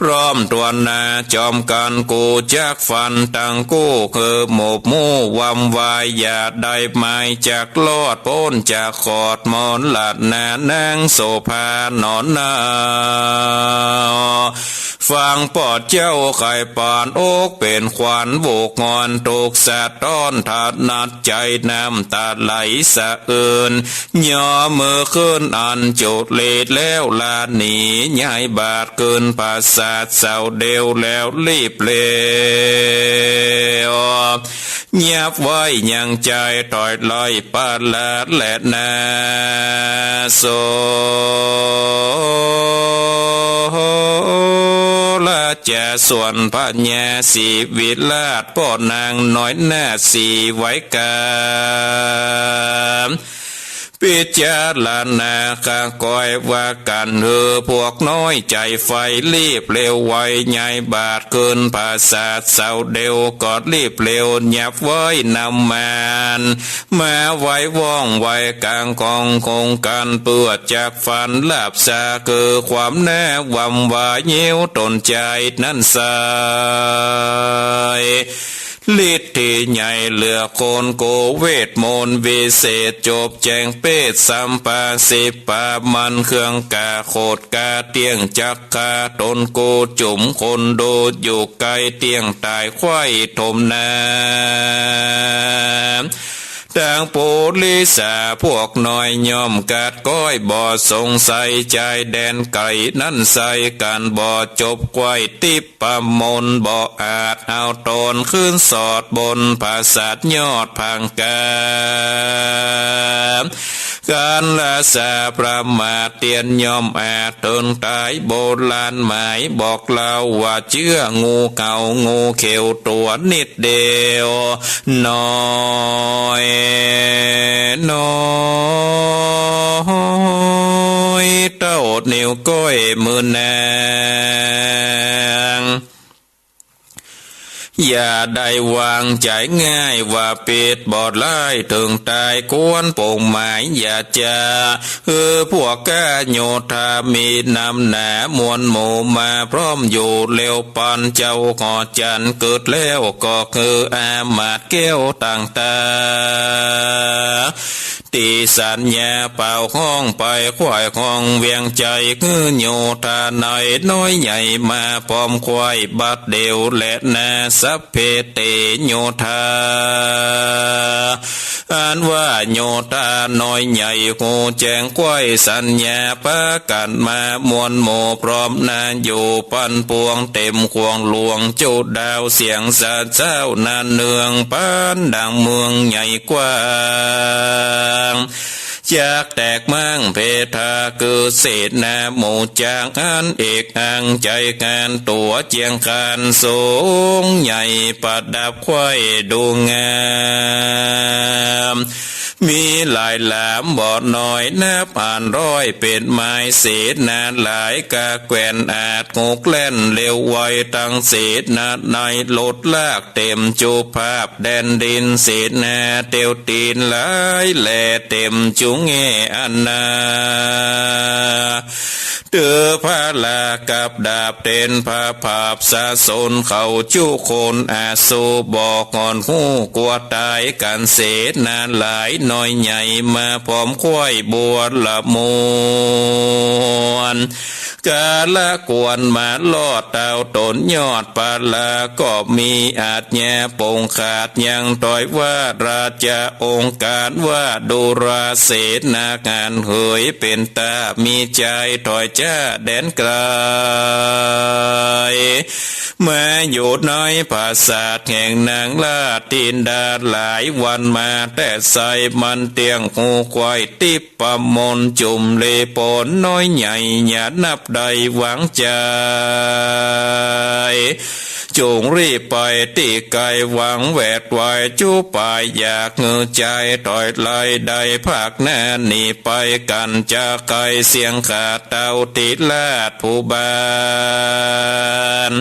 พร้อมตวนนาจอมกั๋น กูจักฟันตังกู้ คือหมบหมู่วำวาย อย่าได้หมายจักรอดป๊น จักขอดมนต์ลัดนานางโสภาหนอนา ฟังปอดเจ้าไข่ปานอกเป๋นขวัญ บุกงอนทุกข์สะท้อน ถนัดใจ๋น้ำต๋าไหลสะเอิญ ย่อมือขึ้นอัญจุลีแล้วลาหนี ย้ายบาทคืนผาสาทเสาเดียวแล้วรีบเร็ว ยับไว้ยังใจ๋ถอยไล่ปาลาแลนา โสระจะส่วนพญาศรีวิราช ป้อนางน้อยนาศรีไว้กา พิจารณาข้าก้อยว่ากั๋น หื้อพวกน้อยใจ๋ใฝ่ รีบเร็วไว ย้ายบาทคืนผาสาทเสาเดียว ก็รีบเร็ว ยับไว้นำมาน มาไว้ว่องไวก๋างกองคงกั๋น เปื้อจักฟันลาบสา คือความหน้าวำวาเยียวต๋นใจ๋นั้นไส้ ฤทธิ์ใหญ่เหลือคน โกเวทมนต์วิเศษ จบแจ้งเปชฌ์สัมปาสิบปา มันเครื่องกาโขดกา เตี้ยงจักฆ่าต๋น กูจุ่มคนดูอยู่ไก๋ เตี้ยงต๋ายไขว้ถมนา ตังปุริสาพวกน้อยย่อมกัดก้อย บ่สงสัยใจ๋ แดนไก๋นั้นไส้กั๋นบ่จบ ไขว้ติป ปมนต์บ่อาจเอาต๋นขึ้นสอดบนผาสาทยอดผางกา กั๋นละสาประมาทเตียนย่อมอาจเถิงต๋าย โบราณหมายบอกเล่าว่าเจื้องูเก๋างูเขียวตั๋วนิดเดียว น้อย น้อย เต้านิ้วก้อยมือนาง อย่าได้วางใจ๋ง่ายว่าเปรตบ่ร้ายเถิงต๋าย ควรปงหมายอย่าจะ หื้อพวกข้าโยธามีนำหนามวลหมู่มาพร้อมอยู่ เร็วปันเจ้าหอจั๋นเกิดแล้ว ก็คืออามาตย์แก้วต่างต๋า ตี้สัญญาเป่าฮ้องไปไขว้ห้องเวียงใจ๋ หื้อโยธาในน้อยใหญ่มาพร้อมไขว้บัดเดี่ยวแลนา สัพเพเตโยธา อันว่าโยธาน้อยใหญ่ฮูแจ้งไขว้สัญญาปากั๋นมามวลหมู่พร้อมนาอยู่ปันปวง เต๋มข่วงหลวงจุดาวเสียงสะเจ้านาเนืองปันดังเมืองใหญ่กว้าง จักแตกมั่งเพทาคือเสนาหมู่จักอันเอกอังใจ๋กั๋นตั๋วเจียงกั๋นสูงใหญ่ประดับไขว้ดูงาม มีหลายหลามบ่น้อยนับอันร้อย เป๋นหมายเสนาหลายกาแกว่นอาจงกแล่นเร็วไว ตังเสนาในหลุดลากเต๋มจุภาพแดนดิน เสนาเตียวตี๋นหลายแลเต๋มจุ แง่อันนา เตื้อพระลากับดาบเต๋นพระผาบสะสนเขาจุคนอาสูบอกอ่อนฮู้กั๋วต๋ายกั๋นเสนาหลายน้อยใหญ่มาพร้อมควายบัวละมวล กาละกวนมาลอดเต้าต๋นยอดปาลา ก็มีอาชญาปงขาดยังต๋อยว่าราชาองค์การว่าดูราเสนาหารเหยเป๋นต๋ามีใจ๋ต๋อยจ้าแดนไก๋ มาอยู่ในปราสาทแห่งนางราชธิดาหลายวันมา แต่ใสมันเตี้ยงฮู้ควายติ๊บ ประมวลจุ่มเลปอนน้อยใหญ่ อย่านับได้หวังใจ๋ จงรีบไปตี้ไก๋หวังแวดไวจุปาย อยากหื้อใจ๋ต๋อยไล่ได้ภาคหน้าหนีไปกั๋น จะไก๋เสี้ยงข้าเต้าตี้ราชผู้บ้าน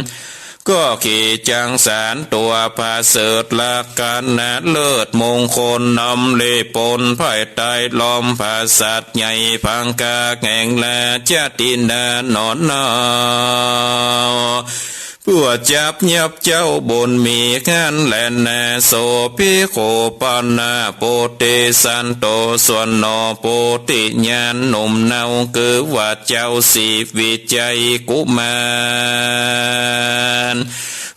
ก็ขี่จังสารตั๋วผาเสริฐละกั๋นนาเลิศมงคล นำเลปอนภายใต้ล้อมผาสัตว์ใหญ่ พังกาแห่งราชธิดาหนอนเนา เปื้อจับยับเจ้าบุญมีหั้นแลนา โสภิโขปนาปุตติสันโต ส่วนหนอปุตติญาณหนุ่มเนา คือว่าเจ้าศรีวิชัยกุมาร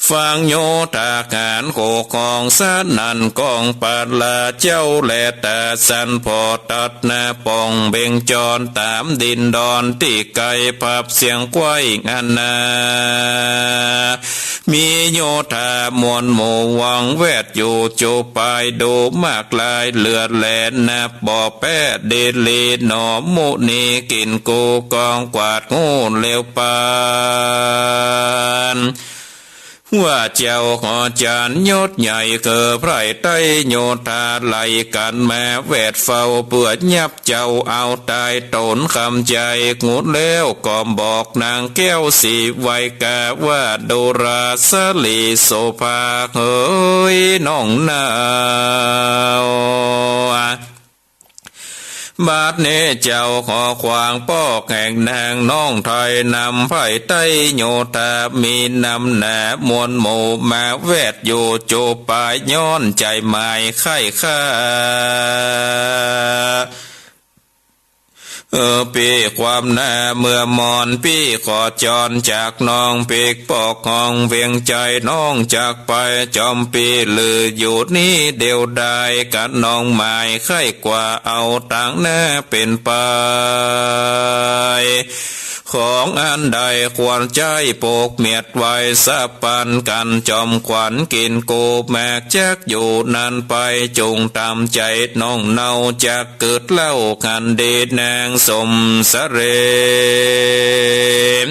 ฟังโยธาหารโขของสนั่นกองปาลา เจ้าแลต๋าสันผ่อตัดหน้าป่องเบ่งจรต๋ามดินดอนตี้ไก๋ ผับเสียงควายอันนา มีโยธามวลหมู่วังแวดอยู่จุปาย ดูมากลายเหลือแลนับบ่แป๊เดเลหนอ มุนีกิ๋นกู้กองกวาดฮู้เร็วปาน ว่าเจ้าหอจานยศใหญ่คือไพร่ไต้โยธาไหลกั๋นมาแวดเฝ้า เปื้อยับเจ้าเอาต๋ายต๋นคำใจ๋ ฮู้แล้วก็บอกนางแก้วศรีไวกาว่า ดูราสะหลีโสภาเหยน้องเนา บัดนี้เจ้าขอขวางปอกแห่งนางน้องไทยนำไพร่ไต้โยธามีนำหน้ามวลหมู่มาแวดอยู่จุปาย ย้อนใจ๋หมายใค่ข้า เออ ปี้ความหน้าเมื่อมอน ปี้ขอจรจากน้อง ปิ๊กปอกห้องเวียงใจ๋ น้องจากไปจอมปี้ หรืออยู่นี้เดียวดาย กะน้องหมายใค่กว่า เอาตางหน้าเป๋นไป ของอันใดควรใจ๊ปกเมียดไว้ สะปันกั๋นจอมขวัญกิ๋นกู้ แมกจักอยู่นั้นไป จุ่งต๋ามใจ๋น้องเนา จัก เกิดเล่าคันดีนางสมสะเหรม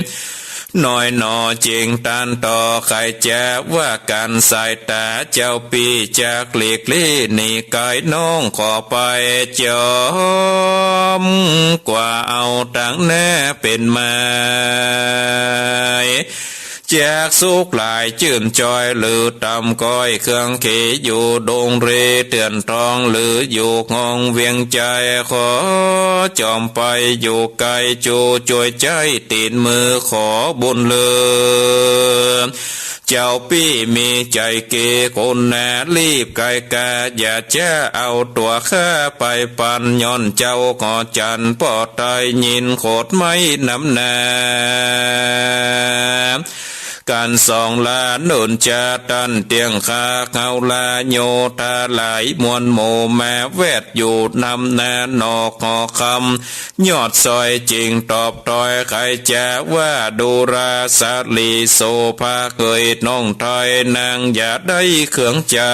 น้อยหนอเจ๋งตันต่อใค่จะว่ากั๋น สายต๋าเจ้าปี้จักหลีกลี้หนีไก๋ น้องขอไปจอมกว่า เอาตางหน้าเป๋นหมาย จักสุขหลายจื้นจอย หรือต่ำก้อยเครื่องเขอยู่ดงเรเถื่อนทอง หรืออยู่ห้องเวียงใจ๋ ขอจอมไปอยู่ไก๋ จู๋จ้วยใจ๊ตี๋นมือขอบุญเลิศ เจ้าปี้มีใจ๋เก๋คนนา รีบไก๋กา อย่าจะเอาตั๋วข้าไปปัน ย้อนเจ้าขอจันป้อไต้ยินโขดไม้นำหน้า กั๋นสองลาเนินจาตันเตี้ยงข้าเฮาลาโยธาหลายมวลหมู่มาแวดอยู่นำหน้านอกหอคำ ยอดซอยจิ่งตอบตอยใค่จะว่าดูราสะหลีโสภาเหยน้องไทยนางอย่าได้เคืองใจ๋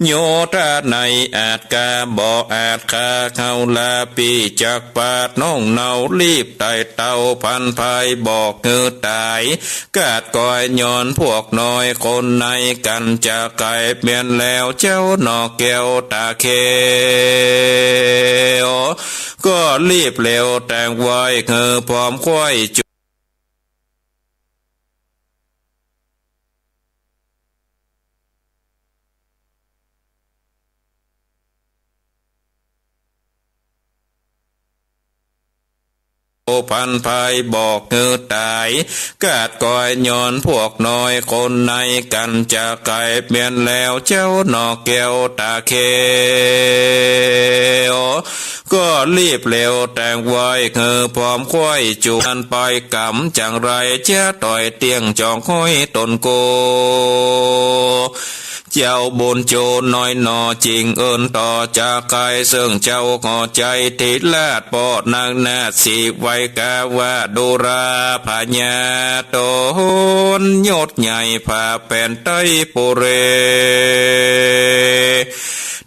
โยธาในอาจกาบ่อาจฆ่าเฮาลาปี้จักปาดน้องเนา รีบไต่เต้าพันภายบอกหื้อต๋าย กาดกอยย้อนพวกน้อยคนในกั๋นจะไก๋ แม่นแล้วเจ้าหนอแก้วต๋าแขว ก็รีบเร็วแต่งไว้หื้อพร้อมควายจุ ผลันพายบอกหื้อต๋าย กาดก้อยย้อนพวกน้อยคนในกั๋นจะไก๋ แม่นแล้วเจ้าหน่อแก้วต๋าแค้ว ก็รีบเร็วแต่งไหว้หื้อพร้อม คว่ายจูงไปกำจังไร จะต่อยเตี้ยงจองห้อยต๋นโก เจ้าบุญจูน้อยหน่อ จึงเอิ้นต่อจะไก๋ เซิ่งเจ้าหัวใจ๋ทิราช ป้อนักนาฏสีไว้กาว่า ดูราพญาต๋นยศใหญ่ ผาแผ่นไตรปุเร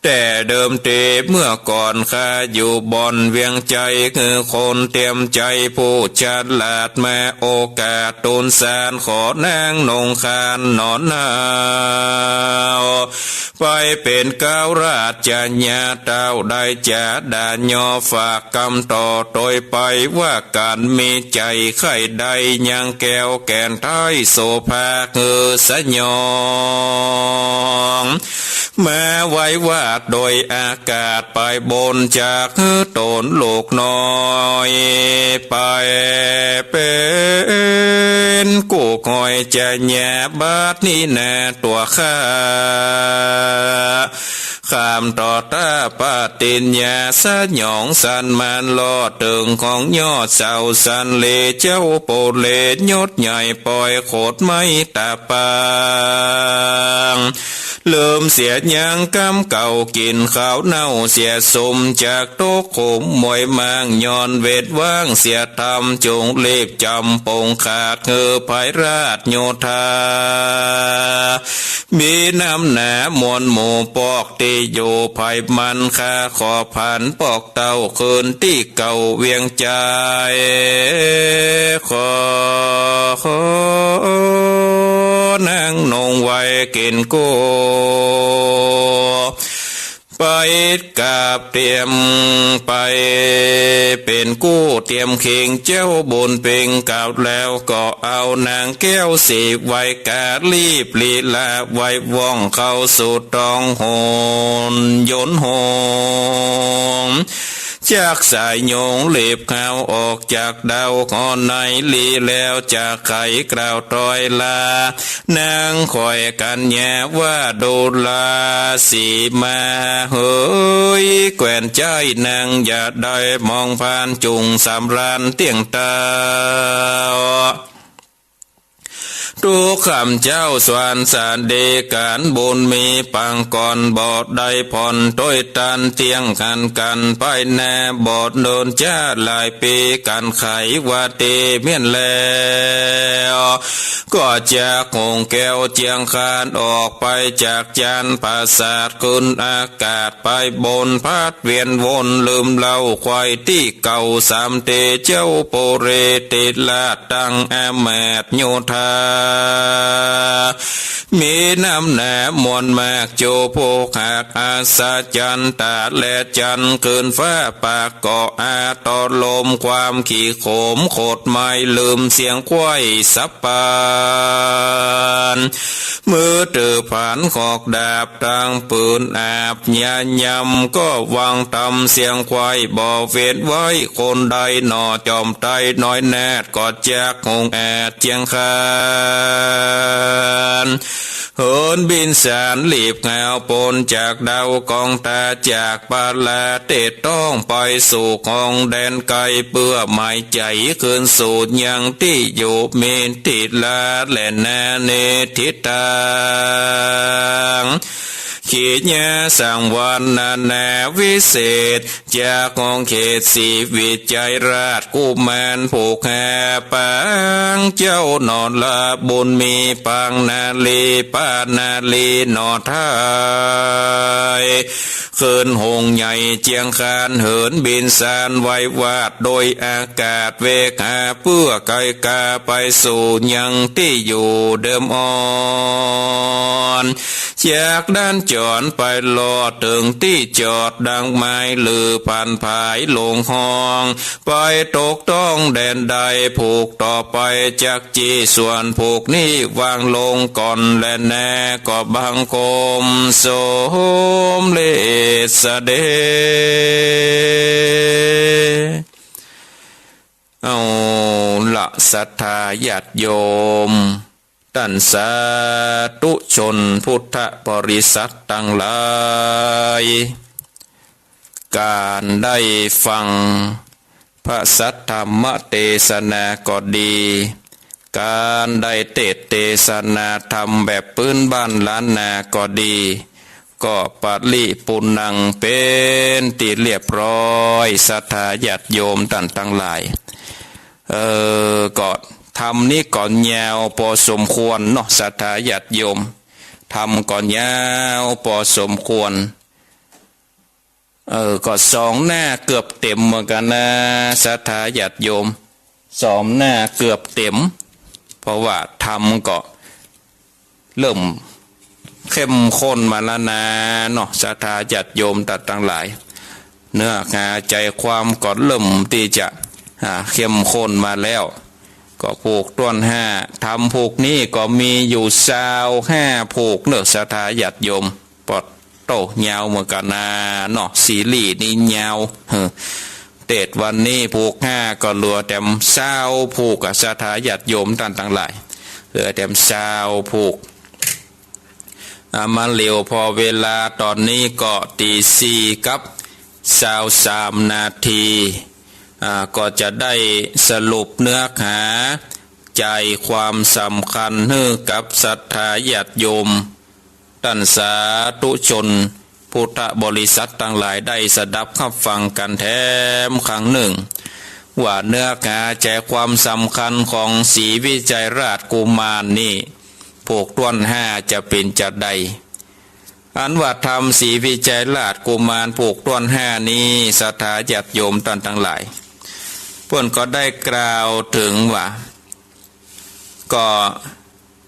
แต่เดิมทีเมื่อก่อนข้าอยู่บ่อนเวียงใจ๋ คือคนเตรียมใจ๋ผู้ฉลาด มาโอกาสตูนสาร ขอนางนงคานหนอนหนาว ไปเป๋นเก๊าราชญาเต้า ได้จ๋าด่ายอฝากกำต่อโตยไป ว่ากั๋นมีใจ๋ใค่ได้ยังแก้วแก่นไท้ โสภาหื้อสยอง มาไหว้วาดโดยอากาศ ไปบนจากหื้อต๋นลูกน้อย ไปเป๋นกู้คอยจะแย่บัดนี้นาตั๋วข้า ข้ามต่อต้าปฏิญญา สยองสันมานลอดเถิงของยอดเสาสันเล เจ้าโปเลดยศใหญ่ปอยโขดไม้ตาปาง ลืมเสียยังกำเก่ากิ๋นข้าวเน่าเสียสุม จากตกขุมมวยมาง ย้อนเวทว่างเสียธรรม จงรีบจ๋ำปงขาด หื้อไพร่ราชโยธา มีน้ำหนามวลหมู่ปอกตี้อยู่ไพร่มัน ข้าขอผันปอกเต้าคืนตี้เก่าเวียงใจ๋ ขอ ขอนางนงไว้กิ๋นกู้ ไปกราบเตรียม ไปเป๋นกู้เตรียมเข่ง เจ้าบุญเพ็งกล่าวแล้ว ก็เอานางแก้วสีไว้กา รีบลีลาไวว่อง เข้าสู่ตองหนยนหง จากสายโยงรีบเข้าออกจากเดา ขอในลีแล้วจะไขกล่าวตอยลา นางคอยกัญญาว่า ดูราสีมาเหย แควนใจ๋นางอย่าได้มองผ่าน จุ่งสำราญเตี้ยงเต้า ทุกค่ำเจ้าสวรรค์สาดี ก๋านบุญมีปางก่อน บ่ได้ผ่อนโตยตัน เตี้ยงหันกั๋นไปแน่ บ่เนินจ้าหลายปี๋ กั๋นไขว่าเตเมียนแล้ว ก็จะหงแก้วเจียงคาน ออกไปจากจานปราสาท ขึ้นอากาศไปบน พัดเวียนวนลืมเล่า ไขว่ตี้เก่าสามเต เจ้าโปเรติราช ตั้งอามาตย์โยธา มีน้ำหนามวลมาก โจโภคหักอัศจรรย์ ตาแลจันทร์คืนฟ้าปาก ก็อาต่อลมความขี้โขม โขดไม้ลืมเสียงไขว่สับปาน มือถือผานหอกดาบ ตางปืนอาบยายำ ก็วางตำเสียงไขว่ บ่เว้นไว้คนใดหน่อ จอมไตรน้อยนาฏ ก็จักหงอาจเจียงคาน เหินบินสารรีบหาวปนจากเดากองตา จากปาลาเตต้องไปสู่ของแดนไกล เปื้อหมายใจ๋คืนสู่ยังตี้อยู่ มีทิลาและนาเนทิตาง ขีญาสังวรนานาวิเศษ จากของเขตศรีวิชัยราชกุมาร ผู้แห่ปางเจ้าหน่อละบุญมี ปางนาลีปานาลีหน่อไท้ คืนหงใหญ่เจียงคาน เหินบินสารไววาด โดยอากาศเวกหา เปื้อไกลกาไปสู่ยังตี้อยู่เดิมอ่อน จากด้านจรไปลอดเถิงตี้จอดดังไม้ หรือผันผายหลงห้อง ไปตกต้องแดนใด ผูกต่อไปจักจี ส่วนผูกนี้วางลงก่อนแลนา ก็บังคมสมเร็จเสด็จ เอาละ ศรัทธาญาติโยม ต้านสาธุชนพุทธบริษัทตังหลาย ก๋านได้ฟังพระสัทธรรมเตสนาก็ดี ก๋านได้เตสน์เตสนาธรรมแบบปื้นบ้านล้านนาก็ดี ก็ปะริปูรณังเป๋นตี้เรียบร้อย ศรัทธาญาติโยมต้านตังหลาย เออ ก็ธรรมนี้ก็ยาวปอสมควรเนาะ ศรัทธาญาติโยม ธรรมก็ยาวปอสมควร เออ ก็สองหน้าเกือบเต๋มเหมือนกั๋นนะ ศรัทธาญาติโยม สองหน้าเกือบเต๋ม เพราะว่าธรรมก็เริ่มเข้มข้นมาแล้วนะเนาะ ศรัทธาญาติโยมต้านตังหลาย เนื้อหาใจ๋ความก็เริ่มตี้จะ อ่า เข้มข้นมาแล้ว ก็ผูกต้วนห้า ธรรมผูกนี้ก็มีอยู่ซาวห้าผูกเนาะ ศรัทธาญาติโยม ปอดโต้ ยาวเหมือนกั๋นนะเนาะ ซีรีส์นี้ยาว เออ เตสน์วันนี้ผูกห้าก็เหลือแตมซาวผูกอะ ศรัทธาญาติโยมต้านตังหลาย เหลือแตมซาวผูก อ่า มาเหลียวผ่อเวลาต๋อนนี้ก็ตี๋สี่กับซาวสามนาที อ่า ก็จะได้สรุปเนื้อหา ใจ๋ความสำคัญหื้อกับศรัทธาญาติโยม ต้านสาธุชนพุทธบริษัทตังหลายได้สดับฮับฟังกั๋นแถมครั้งนึ่ง ว่าเนื้อหาใจ๋ความสำคัญของศรีวิชัยราชกุมารนี้ ผูกต้วนห้าจะเป๋นจาใด อันว่าธรรมศรีวิชัยราชกุมารผูกต้วนห้านี้ ศรัทธาญาติโยมต้านตังหลาย เปิ้นก็ได้กล่าวเถิงว่า ก็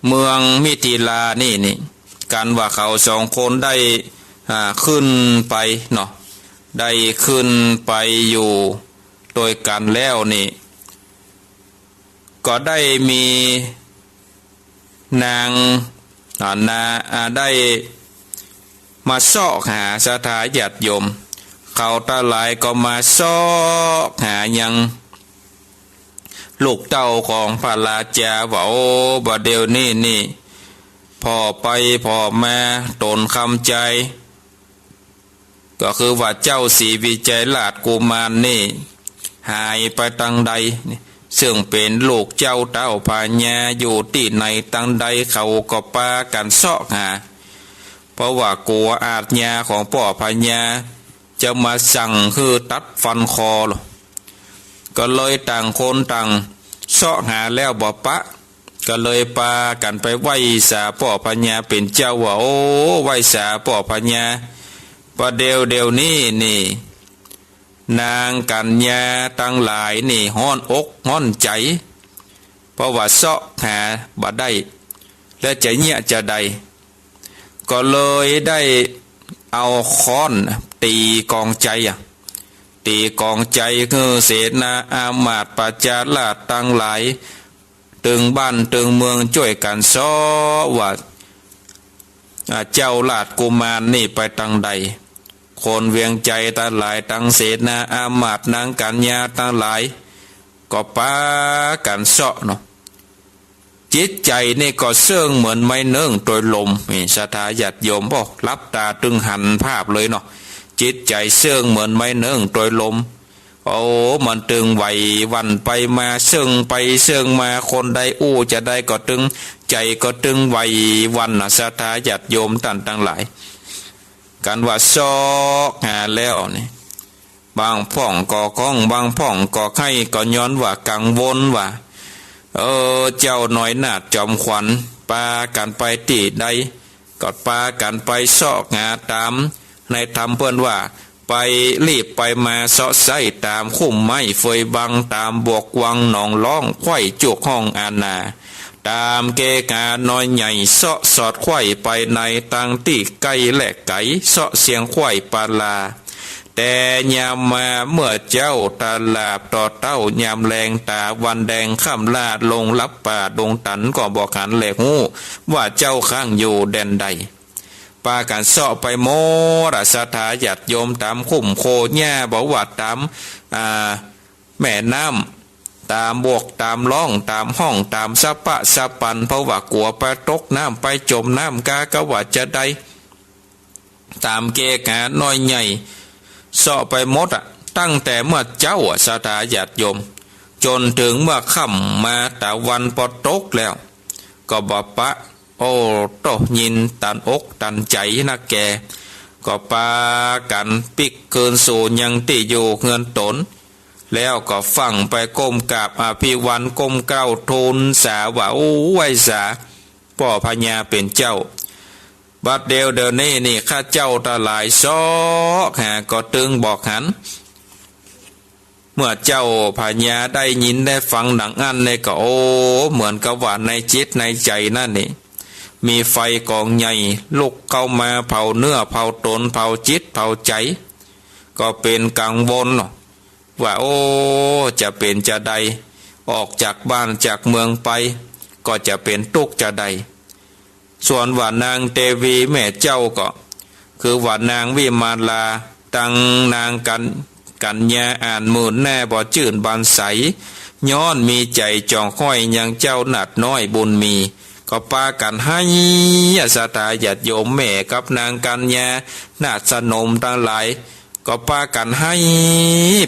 เมืองมิถิลานี่นี่ กั๋นว่าเขาสองคนได้ อ่า ขึ้นไปเนาะ ได้ขึ้นไปอยู่ตวยกั๋นแล้วนี่ ก็ได้มีนาง อ่า นา อ่า ได้มาเซาะหา ศรัทธาญาติโยม เขาตังหลายก็มาเซาะหายังลูกเต้าของพระราชาว่า โอ้ บ่าเดี่ยวนี้นี่ ผ่อไปผ่อมา ต๋นคำใจ๋ ก็คือว่าเจ้าศรีวิชัยราชกุมารนี่ หายไปตังใด เซิ่งเป๋นลูกเจ้าเต้าพญา อยู่ตี้ไหนตังใด เขาก็ปากั๋นเซาะหา เพราะว่ากั๋วอาชญาของป้อพญา จะมาสั่งหื้อตัดฟันคอลอ ก็เลยต่างคนต่างเซาะหาแล้วบ่ปะ ก็เลยปากั๋นไปไหว้สาป้อพญาเป๋นเจ้าว่า โอ้ ไหว้สาป้อพญา บ่าเดี่ยว เดี่ยวนี้นี่ นางกัญญาตังหลายนี่ฮ้อนอกฮ้อนใจ๋ เพราะว่าเซาะหาบ่ได้ และจะเยียะจาใด ก็เลยได้เอาค้อนตี๋กองใจ๋อะ ตี๋กองใจ๋หื้อเสนาอามาตย์ประชาราษฎร์ตังหลาย ตึงบ้านตึงเมืองจ้วยกั๋นเซาะว่า อ่า เจ้าราชกุมารนี่ไปตังใด คนเวียงใจ๋ตังหลาย ตังเสนาอามาตย์นางกัญญาตังหลาย ก็ปากั๋นเซาะเนาะ จิตใจ๋นี่ก็เซิ่งเหมือนไม้เนิ่งตวยลม นี่ศรัทธาญาติโยม โอ้ หลับต๋าตึงหันภาพเลยเนาะ จิตใจ๋เซิ่งเหมือนไม้เนิ่งตวยลม โอ้ มันตึงไหวหวั่นไปมา เซิ่งไปเซิ่งมา คนใดอู้จาใดก็ตึง ใจ๋ก็ตึงไหวหวั่นนะ ศรัทธาญาติโยมต้านตังหลาย กั๋นว่าเซาะหาแล้วนี่ บางพ่องก็ฮ้อง บางพ่องก็ไห้ ก็ย้อนว่ากังวลว่า เออ เจ้าน้อยนาถจอมขวัญ ปากั๋นไปตี้ใด ก็ปากั๋นไปเซาะหาต๋าม ในธรรมเปิ้นว่า ไปลีบไปมาเซาะใส้ต๋ามคุ้มไม้เฟยบัง ต๋ามบวกวังหนองล้อง ไขว่จุกห้องอาณา ต๋ามเกหาน้อยใหญ่ เซาะสอดไขว่ไปในตังตี้ใก้และไก๋ เซาะเสียงไขว่ปาลา แต่ยามมาเมื่อเจ๊าตะหลาบต่อเต้า ยามแลงต๋าวันแดงค่ำล่า ลงลับป่าดงตัน ก็บ่หันแลฮู้ ว่าเจ้าค้างอยู่แดนใด ปากั๋นเซาะไปหมดอะ ศรัทธาญาติโยม ต๋ามคุ้มโคหญ้า บ่ว่าต๋าม อ่า แม่น้ำ ต๋ามบกต๋ามล่องต๋ามห้องต๋ามสะปะสะปัน เพราะว่ากั๋วไปตกน้ำไปจ๋มน้ำกา กาว่าจาใด ต๋ามแกหาน้อยใหญ่ เซาะไปหมดอะ ตั้งแต่เมื่อเจ๊าอะ ศรัทธาญาติโยม จ๋นเถิงเมื่อค่ำมาตะวันปอตกแล้ว ก็บ่ปะ โอ้โต ยินตันอกตันใจ๋นักแก่ ก็ปากั๋นปิ๊กคืนสู่ยังตี้อยู่เฮือนต๋น แล้วก็ฟั่งไปก้มกราบอภิวันก้มเกล้าทูลสาว่า โอ้ ไหว้สาป้อพญาเป๋นเจ้า บัดเดี่ยวเดี๋ยวนี้นี่ข้าเจ้าตังหลายเซาะหาก็ตึงบ่หัน เมื่อเจ้าพญาได้ยินได้ฟังดังอั้นเนี่ยก็ โอ้ เหมือนกับว่าในจิตในใจ๋นั่นนี่ มีไฟก๋องใหญ่ลุกเข้ามาเผาเนื้อเผาต๋นเผาจิตเผาใจ๋ ก็เป๋นกังวลเนาะ ว่า โอ้ จะเป๋นจาใด ออกจากบ้านจากเมืองไป ก็จะเป๋นตุ๊กข์จาใด ส่วนว่านางเตวีแม่เจ้าก็ คือว่านางวิมาลา ตังนางกัญ- กัญญาอ่านหมื่นแน่บ่จื้นบานใส ย้อนมีใจ๋จ่องห้อยยังเจ้าหนาดน้อยบุญมี ก็ปากั๋นไห้อะ ศรัทธาญาติโยม แม่กับนางกัญญา นาฏสนมตังหลาย ก็ปากั๋นไห้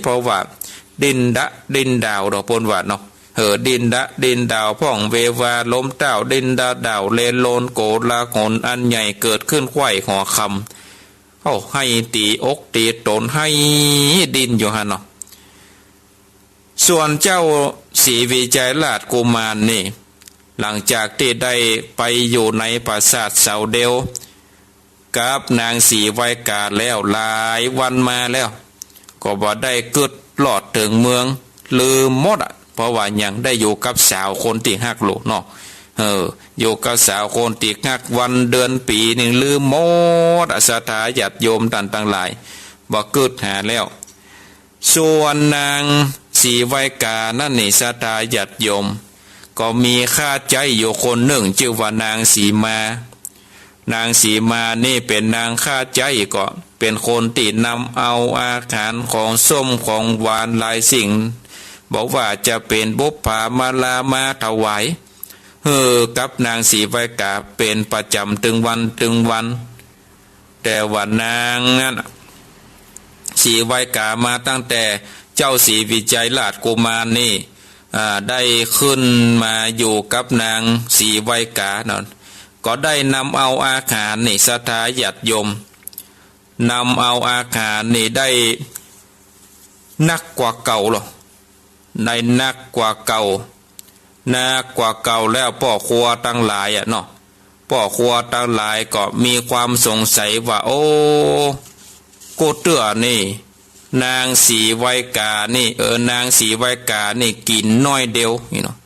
เพราะว่าดิ้นดะดิ้นดาวดอก เปิ้นว่าเนาะ เออ ดิ้นดะดิ้นดาว พ่องเววาลมเต้า ดิ้นดะดาวเลนโลน โกลาหลอันใหญ่เกิดขึ้นใคว่หัวค่ำ โอ้ ไห้ตี๋อกตี๋ต๋น ไห้ดิ้นอยู่หั้นเนาะ ส่วนเจ้าศรีวิชัยราชกุมารนี่ หลังจากตี้ได้ไปอยู่ในปราสาทเสาเดียวกับนางศรีไวกาแล้วหลายวันมาแล้ว ก็บ่ได้กึ๊ดฮอดเถิงเมือง ลืมหมดอะ เพราะว่ายังได้อยู่กับสาวคนตี้ฮักโลเนาะ เออ อยู่กับสาวคนตี้ฮัก วันเดือนปี๋นึ่งลืมหมดอะ ศรัทธาญาติโยมต้านตังหลาย บ่กึ๊ดหาแล้ว ส่วนนางศรีไวกานั่นนี่ ศรัทธาญาติโยม ก็มีข้าใจ๊อยู่คนนึ่ง จื้อว่านางสีมา นางสีมานี่เป๋นนางข้าใจ๊ ก็เป๋นคนตี้นำเอาอาหารของส้มของหวานหลายสิ่ง บ่ว่าจะเป๋นบุปผามาลามาถวาย หื้อกับนางศรีไวกาเป๋นประจ๋ำตึงวันตึงวัน แต่ว่านางนั้นน่ะ ศรีไวกามาตั้งแต่เจ้าศรีวิชัยราชกุมารนี่ อ่า ได้ขึ้นมาอยู่กับนางศรีไวกานั่น ก็ได้นำเอาอาหารนี่ ศรัทธาญาติโยม นำเอาอาหารนี่ได้นักกว่าเก่าหรอ ได้นักกว่าเก่า นักกว่าเก่าแล้ว ป้อครัวตังหลายอะเนาะ ป้อครัวตังหลายก็มีความสงสัยว่า โอ้ กู้เตื้อนี่ นางศรีไวกานี่ เออ นางศรีไวกานี่กิ๋นน้อยเดียวนี่เนาะ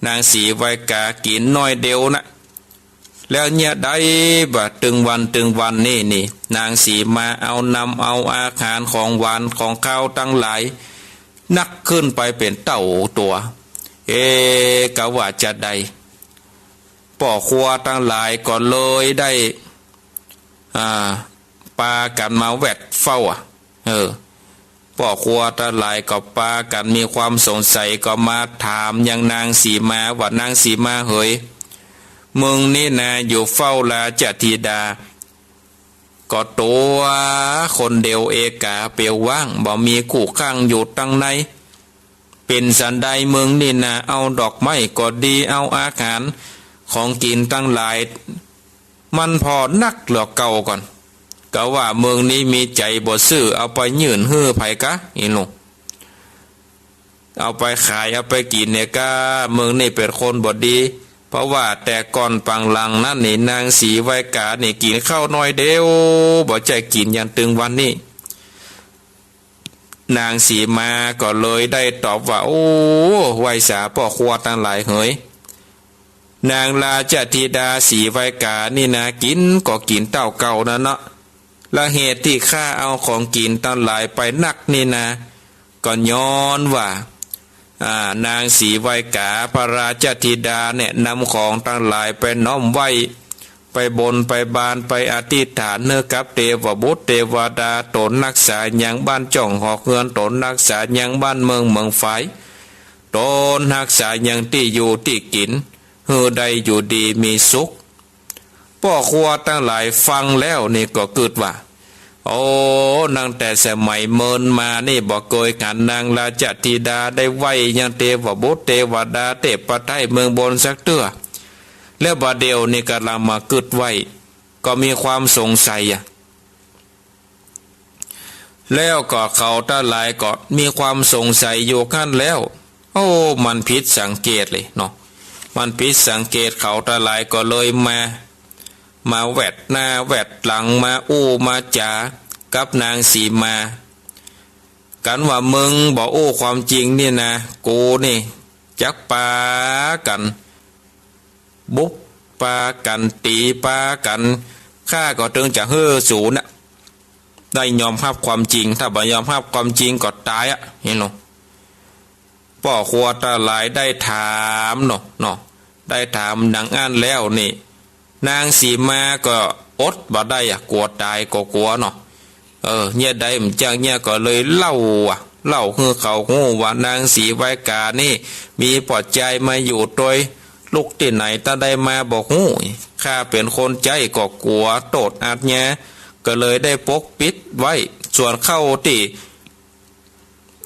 นางศรีไวกากิ๋นน้อยเดียวนะ แล้วเยียะใดบ่า ตึงวันตึงวันนี่นี่ นางสีมาเอานำเอาอาหารของหวานของคาวตังหลาย นักขึ้นไปเป๋นเต้าตั๋ว เอ๊ะ กาว่าจาใด ป้อครัวตังหลายก็เลยได้ อ่า ปากั๋นมาแวดเฝ้าอะ เออ ป้อครัวตังหลายก็ปากั๋นมีความสงสัย ก็มาถามยังนางสีมาว่า นางสีมาเหย มึงนี่นาอยู่เฝ้าราชธิดา ก็ตั๋วคนเดียวเอกาเปลี่ยวว่าง บ่มีคู่ข้างอยู่ตังใน เป๋นสันใดมึงนี่นา เอาดอกไม้ก็ดี เอาอาหารของกิ๋นตังหลาย มันผ่อนักเหลือเก่าก่อน กาว่ามึงนี้มีใจ๋บ่ซื่อ เอาไปยื่นหื้อใผกา อีหลู เอาไปขาย เอาไปกิ๋นเนี่ยกา มึงนี่เป๋นคนบ่ดี เพราะว่าแต่ก่อนปางหลังนั้นนี่ นางสีไวกานี่กิ๋นข้าวน้อยเดียว บ่ใจ้กิ๋นอย่างตึงวันนี้ นางสีมาก็เลยได้ตอบว่า โอ้ ไหว้สาป้อครัวตังหลายเหย นางราชธิดาสีไวกานี่นา กิ๋นก็กิ๋นเต้าเก่านั่นเนาะ และเหตุตี้ข้าเอาของกิ๋นตังหลายไปนักนี่นา ก็ย้อนว่า อ่า นางสีไวกา พระราชธิดาแนะนำของตังหลายไปน้อมไหว้ ไปบนไปบาน ไปอธิษฐานหื้อกับเตวบุตรเตวดา ต๋นฮักษายังบ้านจ้องหอกเฮือน ต๋นฮักษายังบ้านเมืองเมืองฝาย ต๋นฮักษายังตี้อยู่ตี้กิ๋น หื้อได้อยู่ดีมีสุข ป้อครัวตังหลายฟังแล้วนี่ก็กึ๊ดว่า โอ้ ตั้งแต่สมัยเมินมานี่บ่เกยหันนางราชธิดาได้ไหว้ยังเตวบุตรเตวดาเตพไท้เมืองบนสักเตื้อ แล้วบ่าเดี่ยวนี่ก่ำลังมากึ๊ดไว้ ก็มีความสงสัยอะ แล้วก็เขาตังหลายก็มีความสงสัยอยู่หั้นแล้ว โอ้ มันผิดสังเกตเลยเนาะ มันผิดสังเกต เขาตังหลายก็เลยมา มาแวดหน้าแวดหลัง มาอู้มาจ๋ากับนางสีมา กั๋นว่ามึงบ่อู้ความจริงนี่นะ กูนี่จักปากั๋น บุบปากั๋น ตี๋ปากั๋น ข้าก็ตึงจะหื้อสูน่ะ ได้ยอมฮับความจริง ถ้าบ่ยอมฮับความจริงก็ต๋ายอะ หันโหล ป้อครัวตังหลายได้ถามเนาะ เนาะ ได้ถามดังอั้นแล้วนี่ นางสีมาก็อดบ่ได้อะ กั๋วต๋ายก็กั๋วเนาะ เออ เยียะใดบ่จัก เยียะก็เลยเล่าอะ เล่าหื้อเขาฮู้ว่านางสีไวกานี่มีป้อจายมาอยู่ตวย ลุกตี้ไหน ตางใดมาบ่ฮู้ ข้าเป๋นคนใจ๊ก็กั๋วโต้ษอาชญา ก็เลยได้ปกปิดไว้ ส่วนเข้าตี้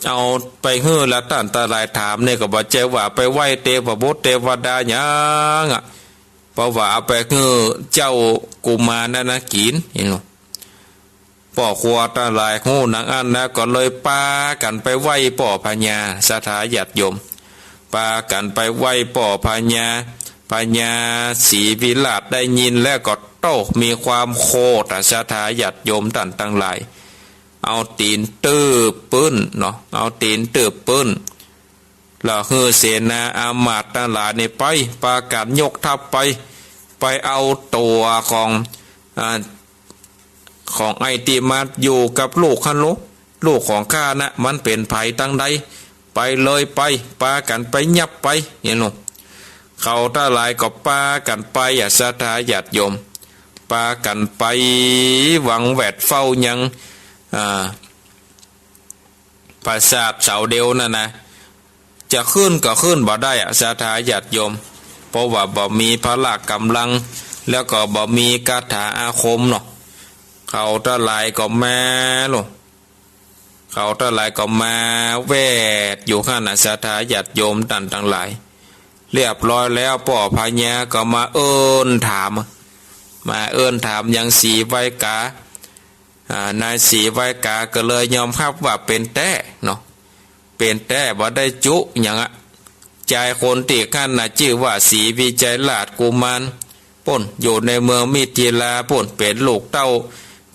เอาไปหื้อละต้านตังหลายถามนี่ก็บ่ใจ้ว่าไปไหว้เตวบุตรเตวดาหยังอะ เพราะว่าเอาไปหื้อเจ้ากุมารนั่นนะกิ๋น หันโหล ป้อครัวตังหลายฮู้ดังอั้นแล้วก็เลยปากั๋นไปไหว้ป้อพญา ศรัทธาญาติโยม ปากั๋นไปไหว้ป้อพญา พญาศรีวิราชได้ยินแล้วก็โต้ มีความโขดอะ ศรัทธาญาติโยมต้านตังหลาย เอาตี๋นตื้บปื้นเนาะ เอาตี๋นตื้บปื้น แล้วหื้อเสนาอามาตย์ตังหลายนี่ไป ปากั๋นยกทัพไป ไปเอาตั๋วของ อ่า ของไอ้ตี้มาอยู่กับลูกหั้นโหล ลูกของข้านะ มันเป๋นใผตางใด ไปเลยไป ปากั๋นไปยับไป หันโหล เขาตังหลายก็ปากั๋นไปอะ ศรัทธาญาติโยม ปากั๋นไปหวังแวดเฝ้ายัง อ่า ปราสาทเสาเดียวนั่นนะ จะขึ้นก็ขึ้นบ่ได้อะ ศรัทธาญาติโยม เพราะว่าบ่มีพละก๋ำลัง แล้วก็บ่มีคาถาอาคมเนาะ เขาตังหลายก็มาโหล เขาตังหลายก็มาแวดอยู่หั้นนะ ศรัทธาญาติโยมต้านตังหลาย เรียบร้อยแล้วป้อพญาก็มาเอิ้นถาม มาเอิ้นถามยังศรีไวกา อ่า นางศรีไวกาก็เลยยอมฮับว่าเป๋นแต๊เนาะ เป๋นแต๊ บ่ได้จุหยังอะ จายคนตี้หั้นนะจื้อว่าศรีวิชัยราชกุมาร ปู๊น อยู่ในเมืองมิถิลาปู๊น เป๋นลูกเต้า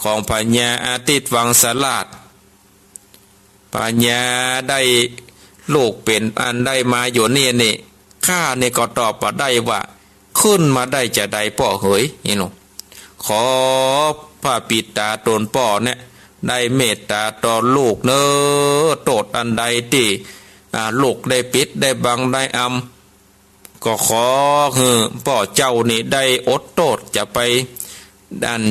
ของพญาอาทิตย์วังสราช พญาได้ลูกเป๋นอันได้มาอยู่นี่นี่ ข้านี่ก็ตอบบ่ได้ว่า ขึ้นมาได้จาใดป้อเหย นี่หนอ ขอพระปิดต๋าต๋นป้อเนี่ย ได้เมตต๋าต่อลูกเน่อ โต้ษอันใดตี้ อ่า ลูกได้ปิด ได้บัง ได้อำ ก็ขอหื้อป้อเจ้านี่ได้อดโต้ษ จะไป อัน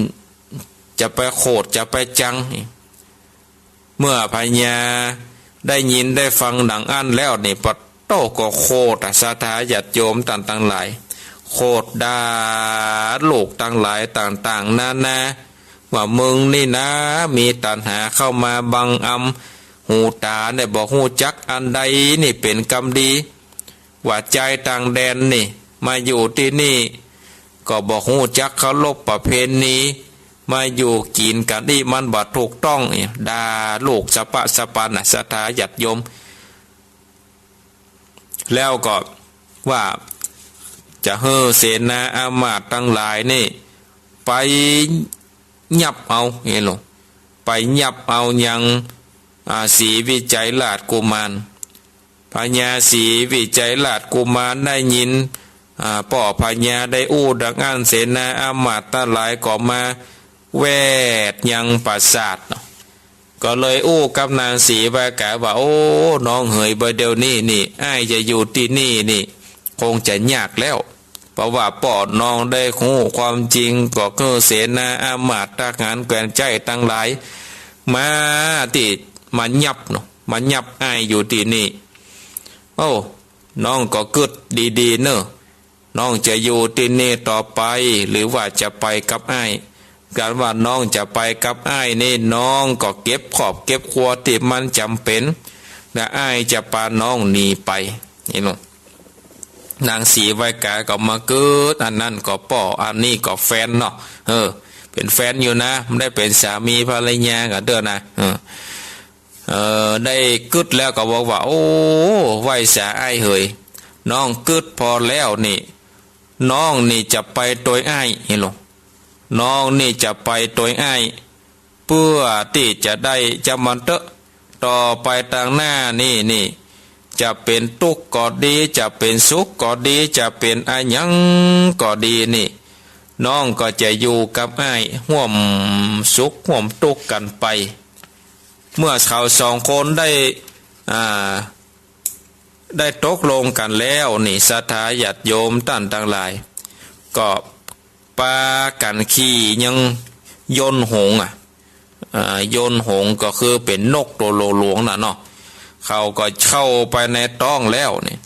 จะไปโขด จะไปจัง เมื่อพญาได้ยินได้ฟังดังอั้นแล้วนี่ ปะโต้ ก็โขดอะ ศรัทธาญาติโยมต้านตังหลาย โขดด่าลูกตังหลายต่างๆ นานา ว่ามึงนี่นา มีตัณหาเข้ามาบังอำ หูต๋าเนี่ยบ่ฮู้จักอันใดนี่เป๋นกำดี ว่าจายต่างแดนนี่ มาอยู่ตี้นี่ ก็บ่ฮู้จักเคารพประเพณี มาอยู่กิ๋นกั๋นอี้มันบ่ถูกต้อง ด่าลูกสะปะสะปันน่ะ ศรัทธาญาติโยม แล้วก็ว่าจะหื้อเสนาอามาตย์ตังหลายนี่ ไปยับเอา หันโหล ไปยับเอายัง อ่า ศรีวิชัยราชกุมาร พญาศรีวิชัยราชกุมารได้ยิน อ่า ป้อพญาได้อู้ดังอั้น เสนาอามาตย์ตังหลายก็มาแวดยังปราสาทเนาะ ก็เลยอู้กับนางศรีไวกาว่า โอ้ น้องเหย บ่าเดี่ยวนี้นี่ อ้ายจะอยู่ตี้นี่นี่ คงจะยากแล้ว เพราะว่าป้อน้องได้ฮู้ความจริง ก็คือเสนาอามาตย์ทหารแคว่นใจ๊ตังหลาย มาตี้ มายับเนาะ มายับอ้ายอยู่ตี้นี่ โอ้ น้องก็กึ๊ดดีๆ เน่อ น้องจะอยู่ตี้นี่ต่อไป หรือว่าจะไปกับอ้าย การว่าน้องจะไปกับอ้ายนี่ น้องก็เก็บครอบเก็บครัวตี้มันจ๋ำเป๋น และอ้ายจะปาน้องหนีไป นี่เนาะ นางศรีไวกาก็มากึ๊ด อันนั้นก็ป้อ อันนี้ก็แฟนเนาะ เออ เป๋นแฟนอยู่นะ บ่ได้เป๋นสามีภรรยากั๋นเตื้อนะ เออ เออ ได้กึ๊ดแล้วก็บอกว่า โอ้ ไหว้สาอ้ายเหย น้องกึ๊ดผ่อแล้วนี่ น้องนี่จะไปตวยอ้าย หันโหล น้องนี่จะไปตวยอ้าย เปื้อตี้จะได้จ๋ำมันเต๊อะ ต่อไปตางหน้านี่นี่ จะเป๋นตุ๊กข์ก็ดี จะเป๋นสุขก็ดี จะเป๋นอะหยังก็ดีนี่ น้องก็จะอยู่กับอ้าย ฮ่วมสุขฮ่วมตุ๊กข์กั๋นไป เมื่อเขาสองคนได้ อ่า ได้ตกลงกั๋นแล้วนี่ ศรัทธาญาติโยมต้านตังหลาย ก็ปากั๋นขี่ยังยนต์หงส์อะ อ่า ยนต์หงส์ก็คือเป๋นนกโตหลวงๆ น่ะเนาะ เขาก็เข้าไปในต๊องแล้วนี่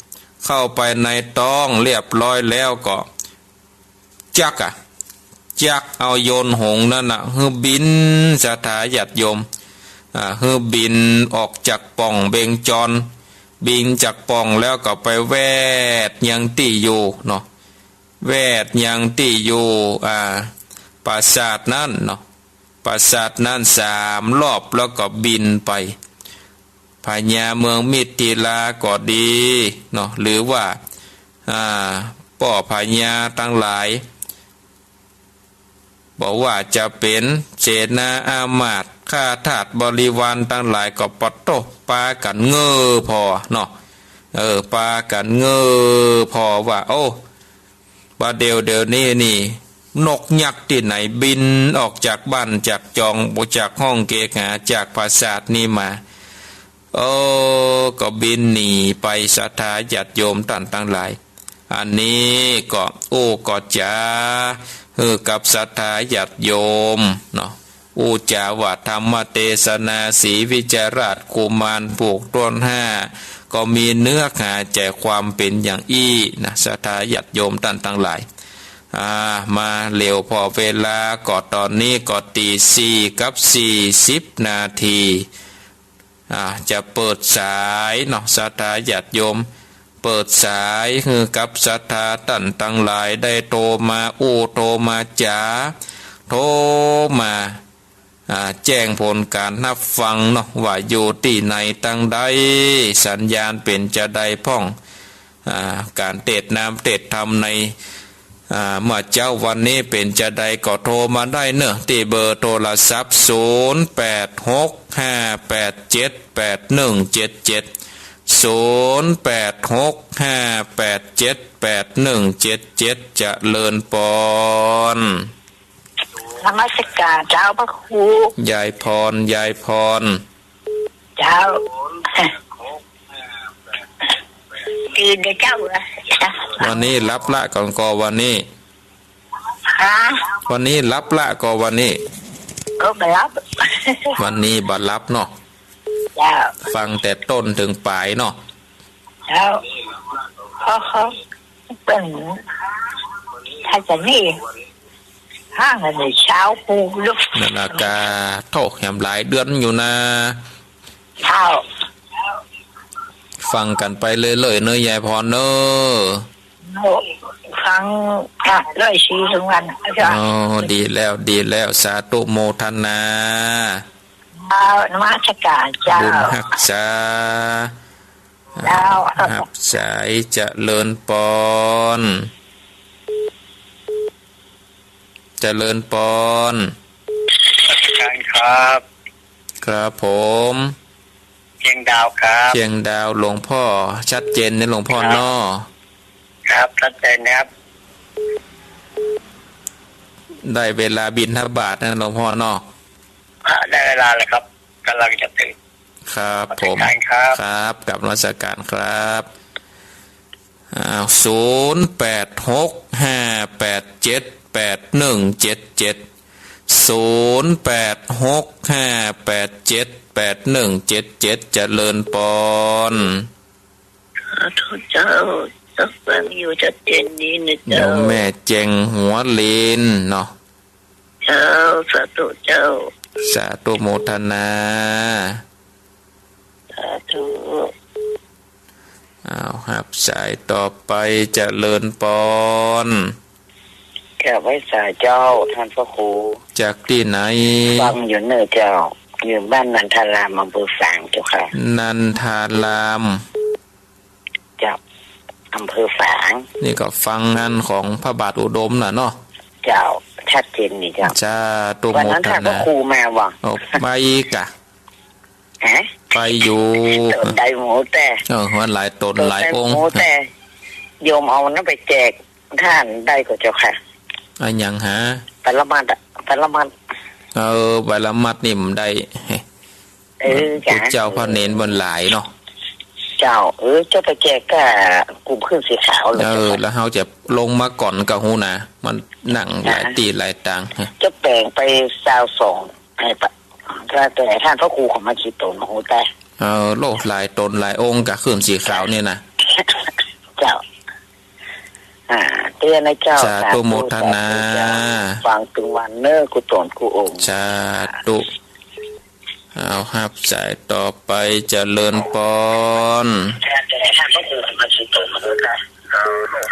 เข้าไปในต๊องเรียบร้อยแล้วก็ จักอะ จักเอายนต์หงส์นั้นน่ะ หื้อบิน ศรัทธาญาติโยม อ่า หื้อบินออกจากป่องเบญจร บินจากป่องแล้วก็ไปแวดยังตี้อยู่เนาะ แวดยังตี้อยู่ อ่า ปราสาทนั้นเนาะ ปราสาทนั้นสามรอบแล้วก็บินไป พญาเมืองมิถิลาก็ดีเนาะ หรือว่า อ่า ป้อพญาตังหลาย บ่ว่าจะเป๋นเสนาอามาตย์ ข้าทาสบริวารตังหลายก็ปะโต้ ปากั๋นเง่อผ่อเนาะ เออ ปากั๋นเง่อผ่อว่า โอ้ บ่าเดี่ยวเดี๋ยวนี้นี่ นกยักษ์ตี้ไหนบินออกจากบ้านจากจอง จากห้องเกหา จากปราสาทนี้มา เออ ก็บินหนีไป ศรัทธาญาติโยมต้านตังหลาย อันนี้ก็อู้ก็จ๋า หื้อกับศรัทธาญาติโยมเนาะ อู้จ๋าว่าธรรมเตสนาศรีวิชาราชกุมารผู้ต้นห้า ก็มีเนื้อหาใจ๋ความเป๋นอย่างอี้นะ ศรัทธาญาติโยมต้านตังหลาย อ่า มาเร็วผ่อเวลา ก็ต๋อนนี้ก็ตีสี่กับสี่สิบนาที อ่า จะเปิดสายเนาะ ศรัทธาญาติโยม เปิดสายหื้อกับศรัทธาต้านตังหลายได้โทรมา อู้โทรมาจ๋า โทรมา อ่า แจ้งผลก๋านฮับฟังเนาะ ว่าอยู่ตี้ไหนตังใด สัญญาณเป๋นจาใดพ่อง อ่า ก๋านเตสน์นามเตสน์ธรรมใน อ่า เมื่อเจ๊าวันนี้เป๋นจาใดก็โทรมาได้เน่อ ตี้เบอร์โทรศัพท์ ศูนย์แปดหกห้าแปดเจ็ดแปดหนึ่งเจ็ดเจ็ด ศูนย์แปดหกห้าแปดเจ็ดแปดหนึ่งเจ็ดเจ็ด เจริญปอน นมัสก๋านเจ้าพระครู ยายพร ยายพร เจ้า ตื่นเด้อเจ้า วันนี้หลับละก่อนก่อวันนี้ ฮะ วันนี้หลับละก่อวันนี้ ก็บ่หลับ วันนี้บ่หลับเนาะ เจ้า ฟังแต่ต้นเถิงป๋ายเนาะ เจ้า เขา เขา เปิ้น ถ้าจะนี่ ห้างอันนี้เช้าปูลุก นาฬกา โธ่ แหมหลายเดือนอยู่นะ เจ้า ฟังกั๋นไปเรื่อยๆ เน่อยายพรเน่อ ฟัง อ่ะ เรื่อยชีทุกวัน เจ้า อ๋อ ดีแล้ว ดีแล้ว สาธุโมทนา เจ้า นมัสก๋านเจ้า บุญฮักษา เจ้า ฮับสาย เจริญปอน เจริญปอน นมัสก๋านครับ ครับผม เชียงดาวครับ เชียงดาว หลวงพ่อ ชัดเจนนะหลวงพ่อเนาะ ครับ ชัดเจนครับ ได้เวลาบิณฑบาตนะหลวงพ่อเนาะ อ่ะ ได้เวลาแล้วครับ กำลังจะถึง ครับผม นมัสก๋านครับ ครับ กราบนมัสก๋านครับ อ่า ศูนย์แปดหกห้าแปดเจ็ดแปดหนึ่งเจ็ดเจ็ด ศูนย์แปดหกห้าแปดเจ็ดแปดหนึ่งเจ็ดเจ็ด เจริญปอน สาธุเจ้า ฟังอยู่ชัดเจนดีนะเจ้า โยมแม่แจ่งหัวเลนเนาะ เจ้า สาธุเจ้า สาธุโมทนา สาธุ อ้าว ฮับสายต่อไป เจริญปอน กราบไหว้สาเจ้า ท่านพระครู จากตี้ไหน ฟังอยู่เน่อเจ้า อยู่บ้านนันทาราม อำเภอฝางเจ้าค่ะ นันทาราม เจ้า อำเภอฝาง นี่ก็ฟังงานของพระบาทอุดมน่ะเนาะ เจ้า ชัดเจนนี่เจ้า สาธุโมทนา วันนั้นท่านพระครูมาบ่ โอ้ ไปกะ ฮะ ไปอยู่ ต๋นได้หมู่แต่ เออ ว่าหลายต๋นหลายองค์ ต๋นได้หมู่แต่ โยมเอานั้นไปแจกท่านได้ก่อเจ้าค่ะ อะหยังฮะ ปรมัตถ์อะ ปรมัตถ์ เออ ปรมัตถ์นี่บ่ได้ เออ เจ้า เจ้าพระเณรบ่หลายเนาะ เจ้า เออ เจ้าไปแจกก้ากุมเครื่องสีขาวเลย เออ เจ้าค่ะ แล้วเฮาจะลงมาก่อนกะฮู้นะ มันนั่งหลายตี้หลายตาง เจ้าแป๋งไปซาวสอง ให้ปะ แต่ท่านพระครูเขามากี่ต๋น โอ้โห ต๋าย เออ โลดหลายต๋นหลายองค์กะเครื่องสีขาวนี่นะ เจ้า อ่า เตี้ยนะเจ้า สาธุโมทนา สาธุเจ้า ฟังตึงวันเน่อ กู้ต๋นกู้องค์ สาธุ อ้าว ฮับสายต่อไป เจริญปอน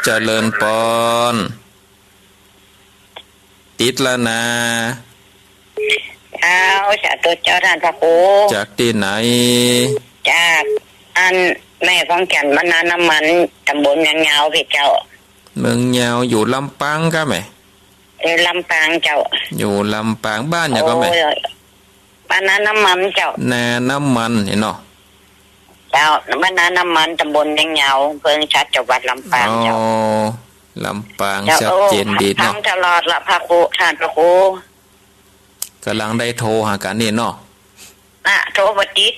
เจริญปอน ติดแล้วนะ เจ้า สาธุเจ้า ท่านพระครู จากตี้ไหน จากอันแม่ของจันทน์ บ้านนาน้ำมัน ต๋ำบลเมืองยาวพี่เจ้า เมืองยาว อยู่ลำปางก้าแม่ อยู่ลำปางเจ้า อยู่ลำปาง บ้านหยังก้าแม่ โอ้ย บ้านนาน้ำมันเจ้า นาน้ำมันนี่เนาะ เจ้า บ้านนาน้ำมัน ต๋ำบลเมืองยาว อำเภอชัด จังหวัดลำปางเจ้า อ๋อ ลำปาง เจ้า ชัดเจนดีเนาะ โอ้ ฟังตลอดละพระครู ท่านพระครู ก่ำลังได้โทรหากั๋นนี่เนาะ น่ะ โทรบ่ติด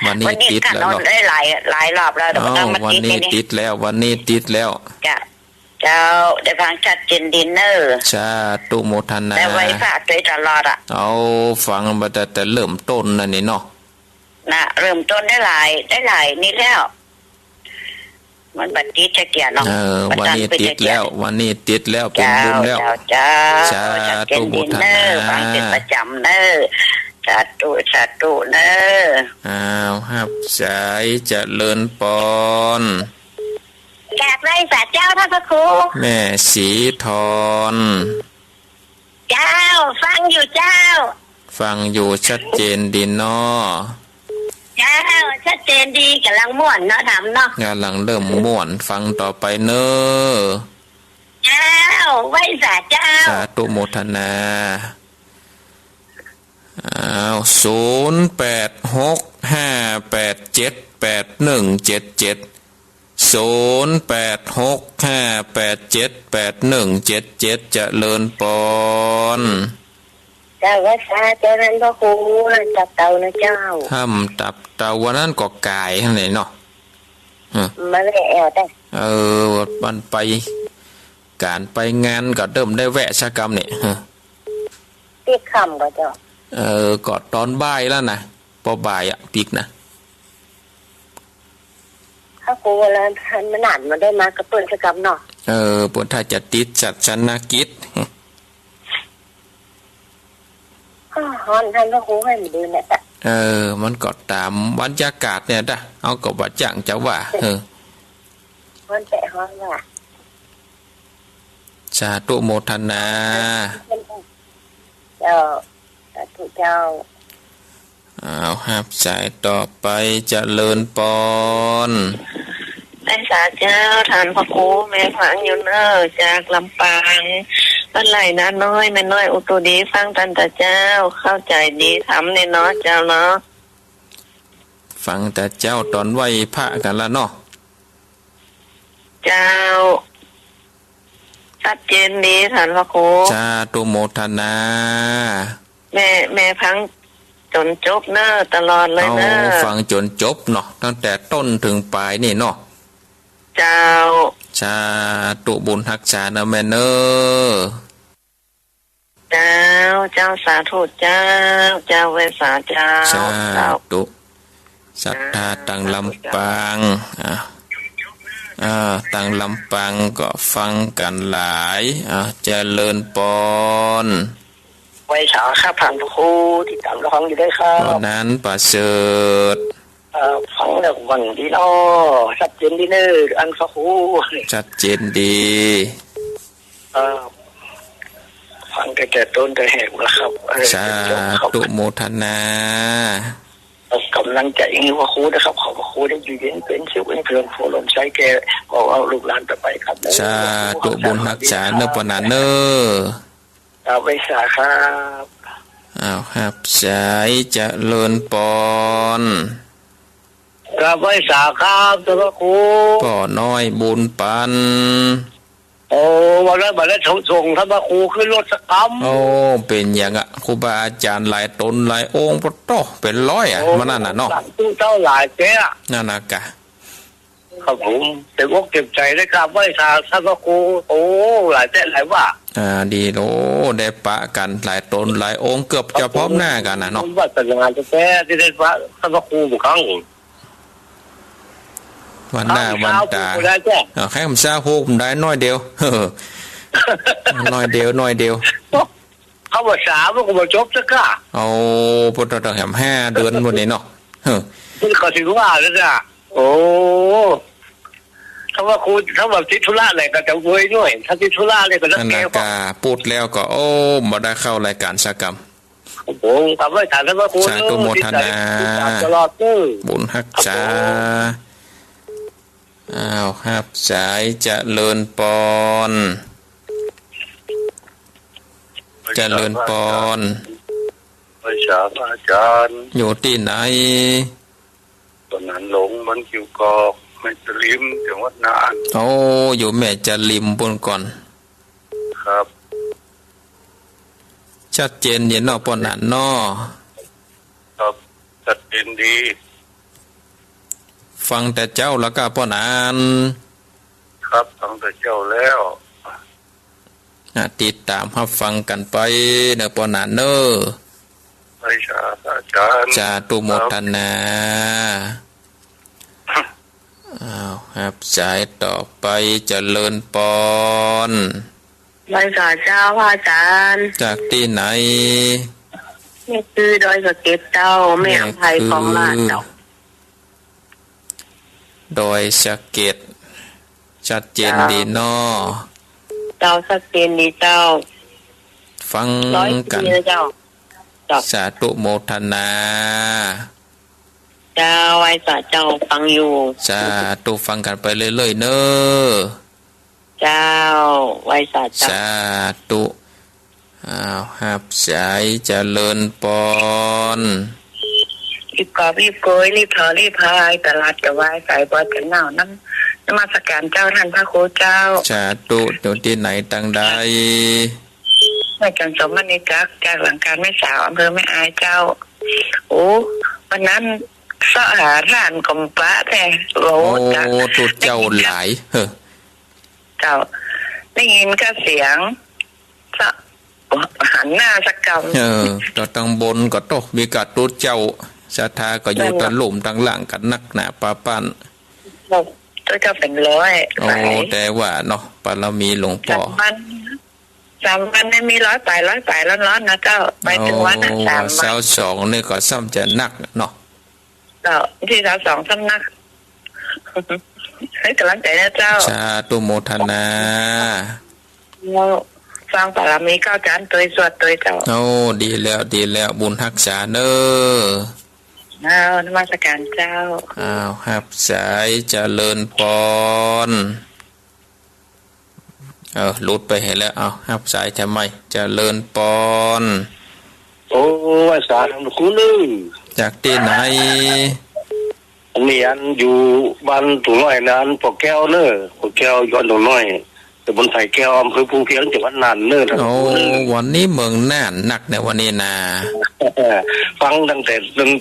วันนี้ วันนี้ติดแล้วเนาะ ได้หลาย หลายรอบแล้ว เอ้า แต่ก็ต้องมาติด วันนี้ นี่ ติดแล้ว วันนี้ติดแล้ว เจ้า เจ้า ได้ฟังชัดเจนดีเน่อ สาธุโมทนา ได้ไหว้พระตวยตลอดอะ เอา ฟังมาแต่ แต่เริ่มต้นนั่นนี่เนาะ น่ะ เริ่มต้นได้หลาย ได้หลายนี่แล้ว มันบ่ติดจักเตื้อเนาะ เออ วันนี้ติดแล้ว วันนี้ติดแล้ว เป๋นบุญแล้ว เจ้า เจ้า สาธุโมทนา ชัดเจนดีเน่อ ฟังเป๋นประจ๋ำเน่อ สาธุ สาธุเน่อ อ้าว ฮับสาย เจริญปอน กราบไหว้สาเจ้า ท่านพระครู แม่ศรีทอน เจ้า ฟังอยู่เจ้า ฟังอยู่ชัดเจนดีเนาะ เจ้า ชัดเจนดี ก่ำลังม่วนเนาะ ธรรมเนาะ ก่ำลังเริ่มม่วน ฟังต่อไปเน่อ เจ้า ไหว้สาเจ้า สาธุโมทนา อ้าว ศูนย์แปดหกห้าแปดเจ็ดแปดหนึ่งเจ็ดเจ็ด ศูนย์แปดหกห้าแปดเจ็ดแปดหนึ่งเจ็ดเจ็ด เจริญปอน เจ้า ไหว้สาเจ้า ท่านพระครู ตับเต่านะเจ้า ถ้ำตับเต่า วันนั้นก็ก๋ายหั้นแหละเนาะ ฮะ มาแวะแอ่วแต่ เออ วันไปก๋านไปงานก็เริ่มได้แวะสักกำเนี่ย ฮะ ปิ๊กค่ำก่อเจ้า เออ ก็ต๋อนบ่ายแล้วนะ ปอบ่ายอะ ปิ๊กนะ พระครู วันนั้นมันหนานบ่ได้มากับเปิ้นสักกำเนาะ เออ เปิ้นถ้าจะติดศาสนกิจ อ้อ ฮ้อน ท่านพระครู ให้มันดีเนี่ย เออ มันก็ต๋ามบรรยากาศเนี่ยตะ เฮาก็บ่จังจะว่า เออ ฮ้อนแต๊ฮ้อนว่ะ สาธุโมทนา เจ้า สาธุเจ้า อ้าว ฮับสายต่อไป เจริญปอน ไหว้สาเจ้า ท่านพระครู แม่ฟังอยู่เน่อ จากลำปาง บ้านไร่นาน้อย แม่น้อยอุตุดี ฟังต๋ามตาเจ้า เข้าใจ๋ดีธรรมนี่เนาะเจ้าเนาะ ฟังตาเจ้าต๋อนไหว้พระกั๋นละเนาะ เจ้า ชัดเจนดี ท่านพระครู สาธุโมทนา แม่ แม่ฟังจ๋นจบเน่อ ตลอดเลยเน่อ เอา ฟังจ๋นจบเนาะ ตั้งแต่ต้นเถิงป๋ายนี่เนาะ เจ้า สาธุบุญฮักษาเน่อแม่เน่อ เจ้า เจ้า สาธุเจ้า เจ้า ไหว้สาเจ้า สาธุ เจ้า ศรัทธาตังลำปาง อ่า อ่า ตังลำปางก็ฟังกั๋นหลาย อ่า เจริญปอน ไหว้สาครับ ผ่านพระครู ติดต๋ามรับฟังอยู่เด้อครับ ก็นั้นประเสริฐ เอ่อ ฟังแล้วมันดีเนาะ ชัดเจนดีเนาะ อันพระครู ชัดเจนดี เอ่อ ฟังตั้งแต่ต้นแต่แหกแล้วครับ เออ สาธุโมทนา เอาก๋ำลังใจ๋หื้อพระครูนะครับ ขอพระครูได้อยู่เย็นเป๋นสุข เอิ้นเพิ่นโพลมใสแก่ ขอเอาลูกหลานต่อไปครับ สาธุ บุญฮักษาเนาะ ปอหนานเนาะ ครับ ไหว้สาครับ อ้าว ฮับสาย เจริญปอน ครับ ไหว้สาครับ ท่านพระครู ป้อน้อยบุญปัน โอ้ วันนั้น วันนั้นส่ง ส่งท่านพระครูขึ้นรถสักกำ โอ้ เป๋นหยังอะ ครูบาอาจ๋ารย์หลายต๋นหลายองค์ ปะโต้ เป๋นร้อยอะ โอ้ วันนั้นน่ะเนาะ สาธุ เจ้า หลายแต๊อะ นั่นน่ะกะ ครับผม เต็มอกเต็มใจ๋ได้กราบไหว้สาท่านพระครู โอ้ หลายแต๊หลายว่า อ่า ดีโล ได้ปะกั๋นหลายต๋นหลายองค์ เกือบจะพร้อมหน้ากั๋นน่ะเนาะ บุญวาสนาแต๊ตี้ได้ปะท่านพระครูหมู่ครั้ง วันหน้าวันต๋า เอา แค่มื้อเช้าพูดได้น้อยเดียว น้อยเดียว น้อยเดียว เข้าภาษามันก็บ่จบสักก้า เอา พุทธะ ต้องแหมห้าเดือนหมดนี่เนาะ เฮ้อ มันก็ถือว่าแล้วนะ โอ้ ถ้าว่าครู ถ้าว่าติดธุระอะไรก็จะเว้ยหน่อย ถ้าติดธุระอะไรก็จะ นั่นน่ะ แก้ว กะ พูดแล้วก็ โอ้ บ่ได้เข้ารายก๋านสักกำ ผมกราบไหว้สาท่านพระครู สาธุโมทนา ติดต๋ามตลอดเนาะ บุญฮักษา ครับผม อ้าว ฮับสาย เจริญปอน เจริญปอน ไหว้สาพระอาจ๋ารย์ อยู่ตี้ไหน ปอหนานหลง บ้านกิ่วกอก แม่จาริม จังหวัดน่าน โอ้ อยู่แม่จาริมปู๊นก่อน ครับ ชัดเจนดีเนาะ ปอหนานเนาะ ครับ ชัดเจนดี ฟังแต่เจ๊าแล้วก็ปอหนาน ครับ ฟังแต่เจ๊าแล้ว อ่ะ ติดต๋ามฮับฟังกั๋นไปเนาะ ปอหนานเนาะ ไหว้สาพระอาจ๋ารย์ สาธุโมทนา ครับ อ้าว ฮับสายต่อไป เจริญปอน ไหว้สาเจ้าพระอาจ๋ารย์ จากตี้ไหน แม่คือดอยสะเก็ดเจ้า แม่อำไพ แม่คือ คลองลาดเจ้า ดอยสะเก็ด ชัดเจนดีเนาะ เจ้า ชัดเจนดีเจ้า ฟังกั๋น ร้อยปีแล้วเจ้า เจ้า สาธุโมทนา เจ้า ไหว้สาเจ้า ฟังอยู่ สาธุ ฟังกั๋นไปเรื่อยๆ เนาะ เจ้า ไหว้สาเจ้า สาธุ อ้าว ฮับสาย เจริญปอน รีบกอบรีบโกย รีบถอรีบพาย ตลาดจะวาย สายบัวจะหนาว น้ำ นมัสการเจ้า ท่านพระครูเจ้า สาธุ อยู่ตี้ไหนตังใด แม่จันทร์สมมณีจักร จากหลังการแม่สาว อำเภอแม่อายเจ้า โอ้ วันนั้นเซาะหาท่านก็บ่ปะแต๊ โอ้ โอ้ จัก ตุ๊ดเจ้าหลาย เฮ้อ เจ้า ได้ยินก็เสียง เซาะ หันหน้าสักกำ เออ ตะตังบนก็โต มีกะตุ๊ดเจ้า ศรัทธาก็อยู่ นั่นน่ะ ตะลุ่มตางล่างกั๋นนักหนาปาปัน ตุ๊ดเจ้าเป๋นร้อย โอ้ สาย แต่ว่าเนาะ บารมีหลวงป้อ สามวัน สามวันนี่มีร้อยป๋าย ร้อยป๋ายล้วนๆ นะเจ้า ไปตึงวันน่ะ โอ้ สามวัน ซาวสองนี่ก็ซ้ำจะนักเนาะ เจ้า ตี้ซาวสองซ้ำนัก ให้ก๋ำลังใจ๋นะเจ้า สาธุโมทนา แล้วฟังบารมีเก้าจานตวยสวดตวยเจ้า โอ้ ดีแล้ว ดีแล้ว บุญฮักษาเนาะ อ้าว นมัสการเจ้า อ้าว ฮับสาย เจริญปอน เออ หลุดไปเหียแล้ว เอา ฮับสายทำไม เจริญปอน โอ้ ไหว้สาท่านครูเน่อ จากตี้ไหน อันนี้อันอยู่บ้านตุงน้อยนะ อันป้อแก้วเน่อ ป้อแก้วอยู่บ้านตุงน้อย ตำบลไผ่แก้ว อำเภอภูเพียง จังหวัดน่านเน่อ ท่านครูเน่อ โอ้ วันนี้เมืองน่านนักในวันนี้นา ฟังตั้งแต่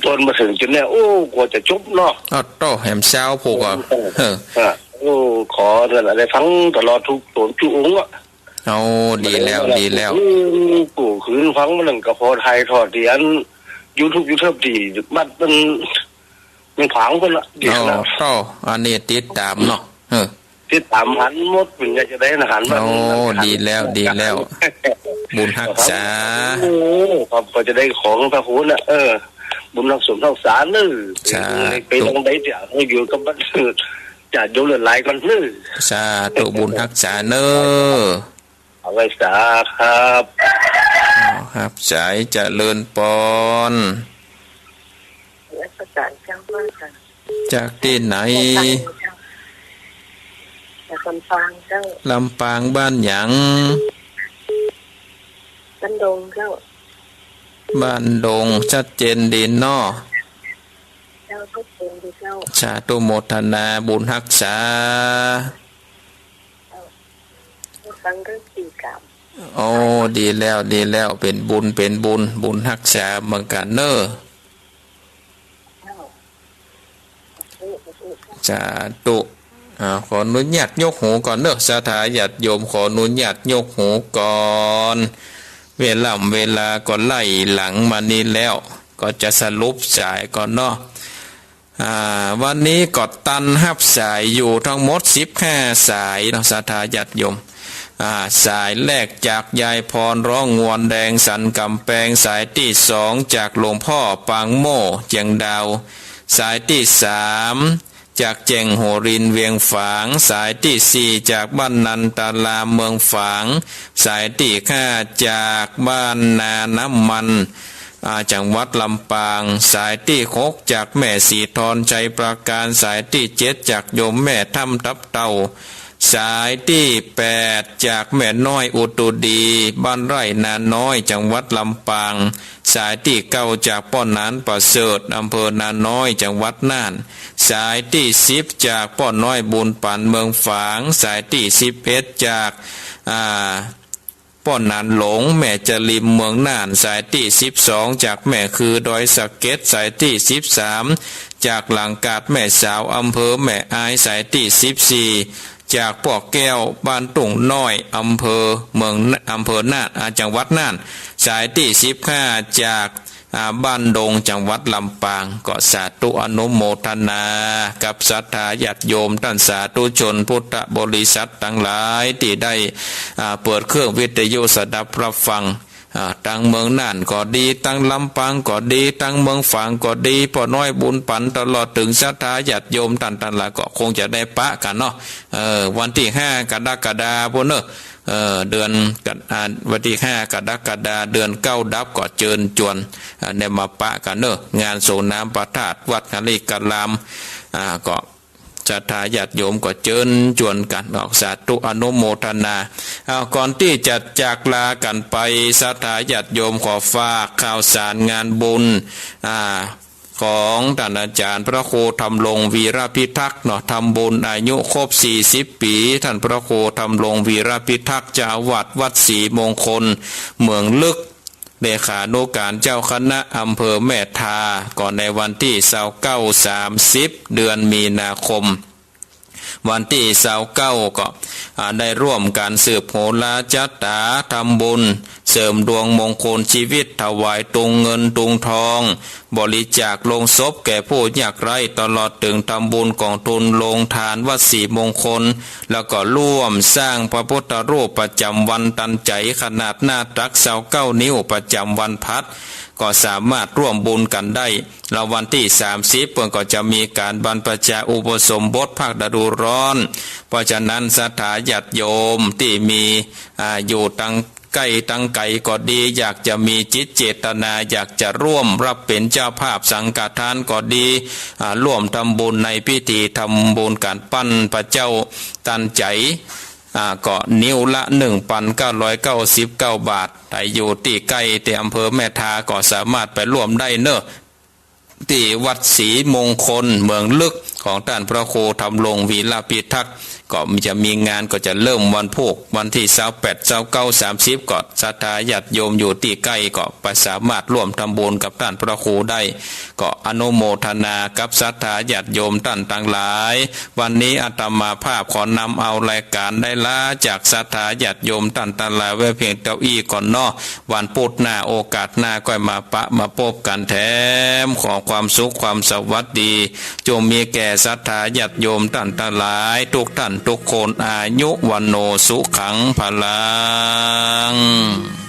ต้นมาเถิงจุดเนี่ย โอ้ กว่าจะจบเนาะ อ้าว โต้ แหมเช้าพูกอ่ะ เออ เออ อ่ะ โอ้ ขอเถิด ได้ฟังตลอดกู้ต๋นกู้องค์อ่ะ เอา ดีแล้ว ดีแล้ว อืม กู้คืนฟังมันนั่นก็พอถ่ายทอดตี้อันยูทูบ ยูทูบตี้บัดมัน ยังผางพุ้นละ เดี๋ยวนะ โอ้ โอ้ อันนี้ติดต๋ามเนาะ เออ ติดต๋ามหันหมด เปิ้นอยากจะได้นะ หันว่า โอ้ หัน ดีแล้ว ดีแล้ว บุญฮักษา โอ้ ครับ ก็จะได้ของพระคุณนะ เออ บุญฮักสมฮักษาเนอะ สาธุ ไปตรงใดเดี๋ยวอยู่กับบ้าน ญาติโยมหลายๆ ก่อนเนอะ สาธุ บุญฮักษาเนอะ เอาไว้สาครับ อ๋อ ครับ สายเจริญปอน นมัสก๋ารเจ้าค่ะ จากตี้ไหน จากลำปางเจ้า จากลำปางเจ้า ลำปางบ้านหยัง บ้านดงเจ้า บ้านดง ชัดเจนดีเนาะ เจ้า ชัดเจนดีเจ้า สาธุโมทนาบุญฮักษา ฟังเรื่องปีเก่า โอ้ ดีแล้ว ดีแล้ว เป๋นบุญ เป๋นบุญ บุญฮักษาเหมือนกั๋นเนอะ สาธุ อ่า ขออนุญาตยกหูก่อนเนอะ ศรัทธาญาติโยม ขออนุญาตยกหูก่อน เวลา เวลาก็ไล่หลังมานี้แล้ว ก็จะสรุปสายก่อนเนาะ อ่า วันนี้ก็ตันฮับสายอยู่ทั้งหมดสิบห้าสายเนาะ ศรัทธาญาติโยม อ่า สายแรกจากยายพร ร้องงวนแดงสันก๋ำแปง สายตี้สองจากหลวงพ่อปางโม่เจียงดาว สายตี้สามจากแจ้งโหรินทร์เวียงฝาง สายตี้สี่จากบ้านนันตารามเมืองฝาง สายตี้ห้าจากบ้านนาน้ำมัน อ่า จังหวัดลำปาง สายตี้หกจากแม่สีทรชัยประการ สายตี้เจ็ดจากโยมแม่ถ้ำตับเต่า สายตี้แปดจากแม่น้อยอุตุดี บ้านไร่นาน้อย จังหวัดลำปาง สายตี้เก้าจากป้อหนานประเสริฐ อำเภอนาน้อย จังหวัดน่าน สายตี้สิบจากป้อน้อยบุญปันเมืองฝาง สายตี้สิบเอ็ดจาก อ่า ป้อหนานหลง แม่จริมเมืองน่าน สายตี้สิบสองจากแม่คือดอยสะเก็ด สายตี้สิบสามจากหลังกาดแม่สาว อำเภอแม่อาย สายตี้สิบสี่จากป้อแก้ว บ้านทุ่งน้อย อำเภอเมือง อำเภอน่าน อ่า จังหวัดน่าน สายตี้สิบห้าจาก อ่า บ้านดง จังหวัดลำปาง ก็สาธุอนุโมทนากับศรัทธาญาติโยมต้านสาธุชนพุทธบริษัทตังหลายตี้ได้ อ่า เปิดเครื่องวิทยุสดับฮับฟัง อ่า ตังเมืองน่านก็ดี ตังลำปางก็ดี ตังเมืองฝางก็ดี ป้อน้อยบุญปัน ตลอดเถิงศรัทธาญาติโยมต้านตังหลายก็คงจะได้ปะกั๋นเนาะ เออ วันตี้ห้ากรกฎาคมปู้นเนาะ เอ่อ เดือนกะ อ่า วันตี้ห้ากรกฎาคม เดือนเก้าดับก็เจิญจวน อ่า ได้มาปะกั๋นเนาะ งานส่งน้ำพระธาตุวัดหริกราม อ่า ก็ศรัทธาญาติโยมก็เจิญจวนกั๋น ออกสาธุอนุโมทนา เอา ก่อนตี้จะจากลากั๋นไป ศรัทธาญาติโยมขอฝากข่าวสารงานบุญ อ่า ของต้านอาจ๋ารย์พระครูธำรงวีรพิทักษ์เนาะ ทำบุญอายุครบสี่สิบปี๋ ต้านพระครูธำรงวีรพิทักษ์ เจ้าอาวาสวัดศรีมงคล เมืองลึก เลขานุการเจ้าคณะอำเภอแม่ทา ก็ในวันตี้ซาวเก้า สามสิบ เดือนมีนาคม วันตี้ซาวเก้าก็ อ่า ได้ร่วมกั๋นสืบโหราจ๊าต๋า ทำบุญเสริมดวงมงคลชีวิต ถวายตุงเงินตุงทอง บริจาคโลงศพแก่ผู้ยากไร้ ตลอดเถิงทำบุญกองทุนโรงทานวัดศรีมงคล แล้วก็ร่วมสร้างพระพุทธรูปประจ๋ำวันตันใจ๋ ขนาดหน้าตักซาวเก้านิ้ว ประจ๋ำวันพหัส ก็สามารถร่วมบุญกั๋นได้ แล้ววันตี้สามสิบ เปิ้นก็จะมีก๋านบรรพชาอุปสมบทภาคฤดูร้อน เพราะฉะนั้นศรัทธาญาติโยมตี้มี อ่า อยู่ตังใก้ตังไก๋ก็ดี อยากจะมีจิตเจตนา อยากจะร่วมฮับเป๋นเจ้าภาพสังฆทานก็ดี อ่า ร่วมทำบุญในพิธีทำบุญก๋านปั้นพระเจ้าตันใจ๋ อ่า ก็นิ้วละ หนึ่งพันเก้าร้อยเก้าสิบเก้าบาท ใผอยู่ตี้ใก้ตี้อำเภอแม่ทาก็สามารถไปร่วมได้เนาะ ตี้วัดศรีมงคลเมืองลึกของต้านพระครูธำรงวีรพิทักษ์ ก็จะมีงานก็จะเริ่มวันพูก วันตี้ซาวแปด ซาวเก้า สามสิบ ก็ศรัทธาญาติโยมอยู่ตี้ใก้ก็ไปสามารถร่วมทำบุญกับต้านพระครูได้ ก็อนุโมทนากับศรัทธาญาติโยมต้านตังหลาย วันนี้อาตมาภาพขอนำเอารายก๋านได้ลาจากศรัทธาญาติโยมต้านตังหลายไว้เพียงเต้าอี้ก่อนเนาะ วันพูดหน้าโอกาสหน้าก้อยมาปะมาปบกั๋นแถม ขอความสุขความสวัสดี จงมีแก่ศรัทธาญาติโยมต้านตังหลายทุกต้านทุกคน อายุ วัณโณ สุขัง พลัง